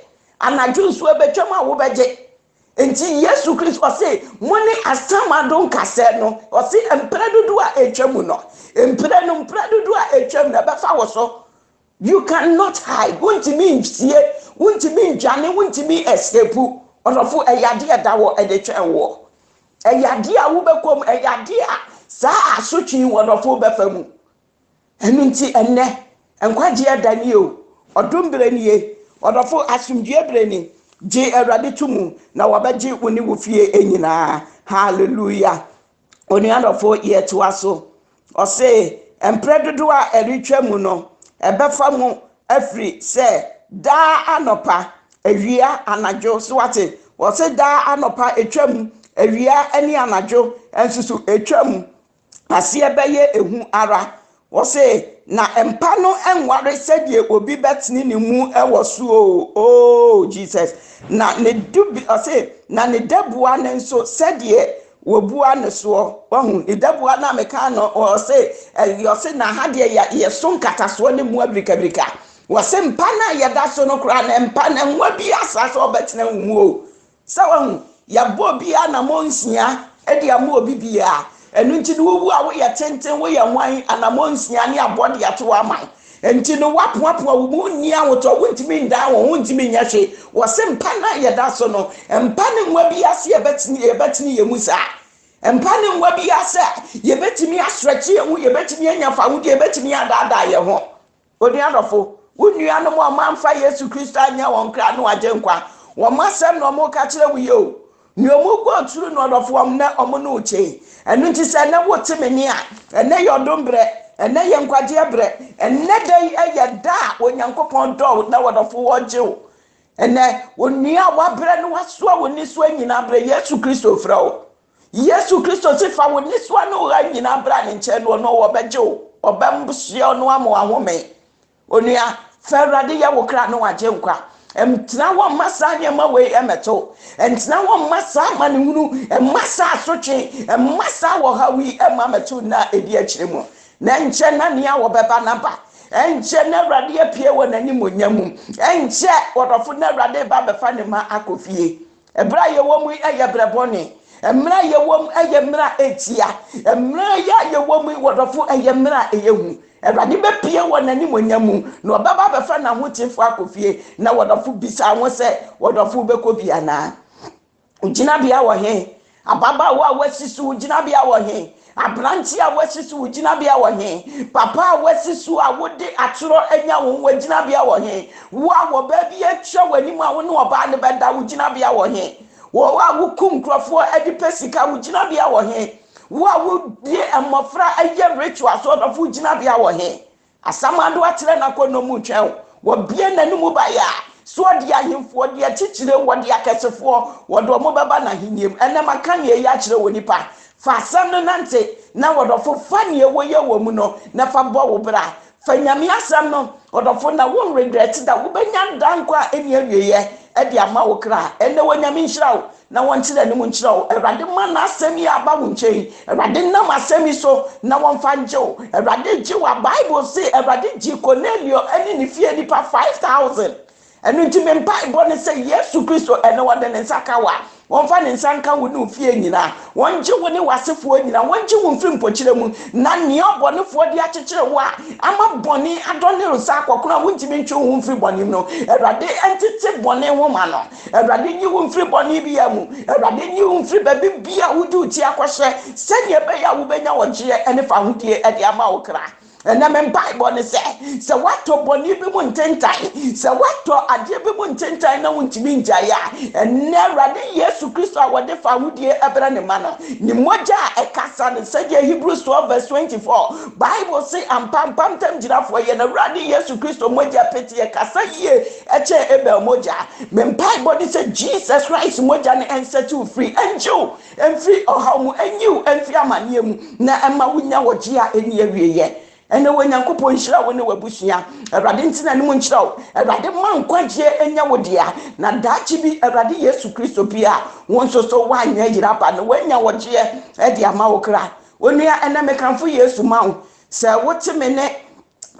Anadwo nso ɛbɛtwam a wobɛgye. Nti Yesu Kristo ɔse, mo ne asamado nkasɛɛ no, ɔse mprɛ dodoɔ a ɛtwa mu no, mprɛ no mprɛ dodoɔ a ɛtwam no ɛbɛfa wo so. You can not hide, wontumi nsie, wontumi ndwane, wontumi escape. Ɔdɔfo, ɛyɛ adeɛ a ɛda hɔ ɛde twɛn woɔ. Ɛyɛ adeɛ a wobɛkɔ mu, ɛyɛ adeɛ a saa asotwe yi ɔdɔfo bɛfa mu. Ɛno nti ɛnnɛ, nkwagyeɛ da nie o, ɔdom berɛ nie, ɔdɔfo asomdwoeɛ berɛ ni. Gye Awurade to mu na wɔbɛgye wo ne wo fie nyinaa. Hallelujah. Onua dɔfo, yɛtoa so. Ɔse, mprɛ dodoɔ a ɛretwa mu no, ɛbɛfa mo afiri sɛ daa anɔpa, awia, anadwo. So wate? Ɔse daa anɔpa ɛtwa mu, awia ne anadwo nso so ɛtwa mu. Aseɛ bɛyɛ ehu ara. Wɔse, na mpa no nware sɛdeɛ obi bɛtene ne mu wɔ so o, oh Jesus. Na ne dubi, ɔse, na ne dabua no nso sɛdeɛ wɔbua no soɔ. Wahu, ne dabua no a meka no, ɔse, ɔse, na ha deɛ yɛso nkatasoɔ ne mu abirikabirika. Wɔse mpa no a yɛda so no koraa no, mpa no nwa bi asa sɛ ɔbɛtena wo mu o. Sɛ wahu, yɛabɔ obiara anammɔn nsia de ama obi biara. Ɛno nti no wowu a woyɛ tenten, woyɛ hwan, anammɔn nsia ne abɔ de ato hɔ ama wo. Nti no woapoapoa wo mu, wonni ahotɔ, wontumi ndan wo ho, wontumi nyɛ hwee. Wɔse mpa no a yɛda so no, mpa no nwa bi ase yɛbɛtene, yɛbɛtene yɛn mu saa. Mpa no nwa bi ase a yɛbɛtumi asrɛkye yɛn ho, yɛbɛtumi anya fawodeɛ, yɛbɛtumi adaadaa yɛn ho. Onua dɔfo, wo nuanom a wɔamfa Yesu Kristo anyɛ wɔn kra no Agyenkwa, wɔn asɛm na wɔreka kyerɛ wo yi o. Nea wɔgu oturu no, ɔdɔfo, wɔn nnɛ wɔn ne wo kyɛ. Ɛno nti sɛ ɛnnɛ wote me nne a, ɛnnɛ yɛ ɔdom berɛ, ɛnnɛ yɛ nkwagyeɛ berɛ, ɛnnɛ da yi yɛ da a Onyankopɔn dɔ wo na ɔdɔfo ɔgye wo. Ɛnnɛ, onua a wabrɛ na wasoa wo nnesoa nyinaa brɛ, Yesu Kristo frɛ wo. Yesu Kristo se fa wo nnesoa ne wo haw nyinaa bra ne nkyɛn na ɔno ɔbɛgye wo, ɔbɛsoa wo na wama wahome. Onua, fa Awurade yɛ wo kra ne w'agyenkwa. Ntena hɔ mma saa nneɛma wei mmɛto wo. Ntena hɔ mma saa amanehunu, mma saa asotwe, mma saa ɔhaw yi mma mmɛto nna a ɛdi akyire mu. Na ɛnkyɛ na nea wɔbɛba no aba. Ɛnkyɛ na Awurade apue wɔ n'animuonyam mu. Ɛnkyɛ, ɔdɔfo, na Awurade reba abɛfa ne mma akɔ fie. Ɛberɛ a yɛwɔ mu yi yɛ berɛ bɔne. Mmerɛ a yɛwɔ mu yɛ mmerɛ a ɛtia. Mmerɛ yi a yɛwɔ mu yi, wɔdɔfo, ɛyɛ mmerɛ a ɛyɛ hu. Awurade bɛpue wɔ n'animuonyam mu, na ɔbɛba abɛfa n'ahotefoɔ akɔ fie. Na wɔdɔfo, bisa ho sɛ, wɔdɔfo, wobɛkɔ bi anaa? Wo gyinabea wɔ he? Ababaawa a woasi so, wo gyinabea wɔ he? Aberante a woasi so, wo gyinabea wɔ he? Papa a woasi so a wode atorɔ anya wo ho, wo gyinabea wɔ he? Wo a ɔbaa bi atwa w'anim a wo ne ɔbaa no bɛda, wo gyinabea wɔ he? Wo a wokum nkurɔfoɔ de pɛ sika, wo gyinabea wɔ he? Wo a wode mmɔfra yɛ rituals, ɔdɔfo, wo gyinabea wɔ he? Asamando akyerɛ n'akɔnnɔ mu retwɛn wo. Wɔbue n'anom baeɛ a, so ɔde ahemfo, ɔde atitire, wɔde akɛsefoɔ, wɔde wɔn bɛba n'ahennie mu. Ɛnnɛ maka nea ɛyɛ akyerɛ wo nipa. Fa asɛm no nante, na ɔdɔfo, fa nea ɛwɔ yɛ wɔ mu no, na fa bɔ wo bra. Fa Nyame asɛm no, ɔdɔfo, na wo nregrɛte da. Wobɛnya daa nkwa a ɛnni awieɛ de ama wo kra. Ɛnnɛ Onyame nhyira wo. Na wɔnkyerɛ anim nkyerɛ wo. Awurade ma n'asɛm yi aba wo nkyɛn yi. Awurade nam asɛm yi so na wɔmfa ngye wo. Awurade gye wo a, Bible se Awurade gyee Kornelio ne ne fie nnipa 5,000. Ɛno nti me mpaebɔ ne sɛ Yesu Kristo ɛnɛ ɔde ne nsa ka wo a, wɔmfa ne nsa nka wo ne wo fie nyinaa. Wɔngye wo ne w'asefoɔ nyinaa. Wɔngye wo mfiri mpokyerɛ mu. Na nea ɔbɔnefoɔ de akyekyere wo a ama bɔne adɔne wo sɛ akɔkono a wontumi ntwe wo ho mfiri bɔne mu no, Awurade ntete bɔne nwoma no. Awurade nyi wo mfiri bɔne biara mu. Awurade nyi wo mfiri baabi biara a wode wo ti akɔhyɛ, sɛdeɛ ɛbɛyɛ a wobɛnya ɔgyeɛ ne fahodie de ama wo kra. Ɛnɛ me mpaebɔ ne sɛ, sɛ woatɔ bɔne bi mu ntentan, sɛ woatɔ adeɛ bi mu ntentan na wontumi ngyae a, ɛnɛ Awurade Yesu Kristo a wɔde fahodie brɛ ne ma no, ne mogya a ɛkasa no, sɛdeɛ Hebrews 12 verse 24, Bible se ampa ampa ntam gyinafoɔ yɛn Awurade Yesu Kristo mogya peteɛ kasa yie Ɛkyɛn Abel mogya. Me mpaebɔ ne sɛ Jesus Christ mogya no ɛnsɛte wo firi, ɛngye wo mfiri ɔhaw mu, ɛnyi wo mfiri amaneɛ mu, na ɛma wo nya ɔgyeɛ a ɛnni awieɛ. Ɛnɛ Onyankopɔn nhyira wo ne w'abusua. Awurade nte n'anim nkyerɛ wo. Awurade ma nkwagyeɛ nyɛ wo dea. Na daakye bi Awurade Yesu Kristo pue a, wo nso so woanyɛ yera ba no, woanya ɔgyeɛ de ama wo kra. Onua, ɛnɛ mekamfo Yesu ma wo. Sɛ wote me nne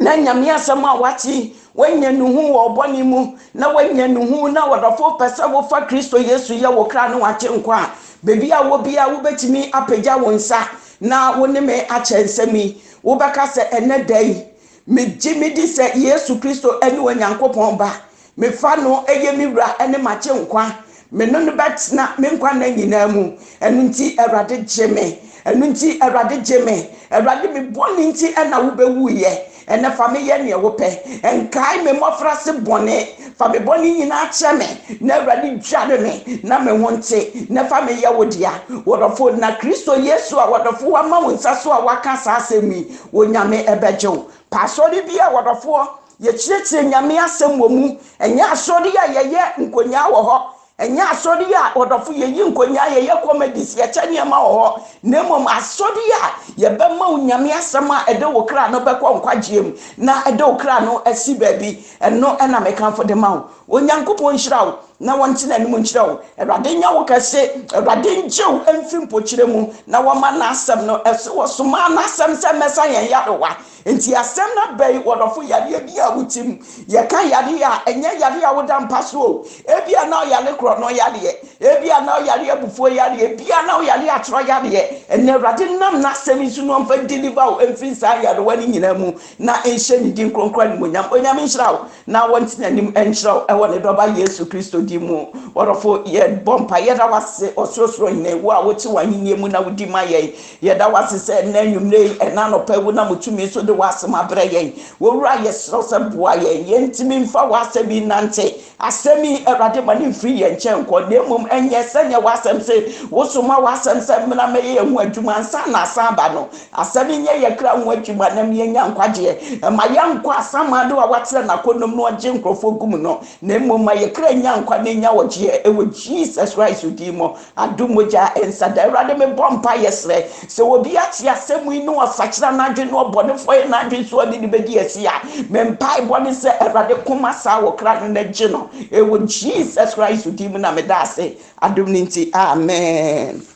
na Nyame asɛm a wate yi, woanya nuhu wɔ wo bɔne mu, na woanya nuhu na ɔdɔfo pɛ sɛ wofa Kristo Yesu yɛ wo kra ne w'agyenkwa a, baabi a wɔ biara wobɛtumi apagya wo nsa na wo ne me akyɛ nsɛm yi. Wobɛka sɛ, Ɛnnɛ da yi, megye medi sɛ Yesu Kristo ne Onyankopɔn Ba. Mefa no yɛ me Wura ne m'Agyenkwa. Me ne no bɛtena me nkwa nna nyinaa mu. Ɛno nti, Awurade gye me. Ɛno nti, Awurade gye me. Awurade, me bɔne nti na wobɛwuiɛ. Ɛnnɛ fa me yɛ neɛ wopɛ. Nkae me mmɔfraase bɔne. Fa me bɔne nyinaa kyɛ me, na Awurade dware me na me ho nte, na fa me yɛ wo dea. Wɔdɔfo, na Kristo Yesu a wɔdɔfo wama wo nsa so a waka saa asɛm yi, Onyame bɛgye wo. Pɛ asɔre bi a wɔdɔfoɔ Yɛkyerɛkyerɛ Nyame asɛm wɔ mu. Ɛnyɛ asɔre a yɛyɛ nkonyaa wɔ hɔ. Ɛnyɛ asɔre a ɔdɔfo yɛyi nkonyaa, yɛyɛ comedies, yɛkyɛ nneɛma wɔ hɔ. Na mmom asɔre a yɛbɛma wo Nyame asɛm a ɛde wo kra no bɛkɔ nkwagyeɛ mu na ɛde wo kra no asi baabi. Ɛno na mekamfo de ma wo. Onyankopɔn nhyira wo na wɔnte n'anim nkyerɛ wo. Awurade nyɛ wo kɛse. Awurade ngye wo mfiri mpokyerɛ mu na wɔma n'asɛm no so. Wɔsomaa n'asɛm sɛ mmɛsa yɛn nyarewa. Enti asɛm no aba yi, wɔdɔfo, yareɛ bi a wote mu. Yɛka yareɛ a, ɛnyɛ yareɛ a woda mpa so o. Ebia na ɔyare korɔno yareɛ, ebia na ɔyare abufuo yareɛ, ebia na ɔyare atorɔ yareɛ. Ɛnnɛ Awurade nam n'asɛm yi so na ɔmfa deliver wo mfiri saa nyarewa no nyinaa mu na nhyɛ ne din kronkron animuonyam. Onyame nhyira wo na wɔnte n'anim nkyerɛ wo ɛwɔ ne dɔba Yesu Kristo din mu. Wɔdɔfo, yɛbɔ mpa, yɛda wo ase, Ɔsorosoro Hene, wo a wote w'ahennie mu na wodi ma yɛn. Yɛda wo ase sɛ ɛnnɛ anwummerɛ yi, ɛnnɛ anɔpa yi, wonam wo tumi so de w'asɛm abrɛ yɛn. Owura, yɛsrɛ wo sɛ boa yɛn, yɛntumi mfa w'asɛm yi nnante. Asɛm yi, Awurade, ma no mfiri yɛn nkyɛn nkɔ, na mmom Ɛnyɛ sɛnea w'asɛm se, wosoma w'asɛm sɛ mmra mmɛyɛ yɛn ho adwuma ansa na asan aba no. Asɛm yi nyɛ yɛn kra ho adwuma na yɛnya nkwagyeɛ. Mma yɛnkɔ asamando a watrɛ n'akɔnnɔm na ɔgye nkurɔfoɔ gu mu no, na mmom ma yɛn kra nya nkwa na ɛnya ɔgyeɛ ɛwɔ Jesus Christ din mu. Adom mogya nsa da. Awurade mebɔ mpaeɛ srɛ sɛ obi ate asɛm yi na ɔsakyera n'adwene na ɔbɔnefoɔ yɛ n'adwene sɛ ɔne no bɛdi asi a, me mpaebɔ ne sɛ Awurade koma saa wɔ kra no na gye no ɛwɔ Jesus Christ din mu na meda ase adom no nti amen.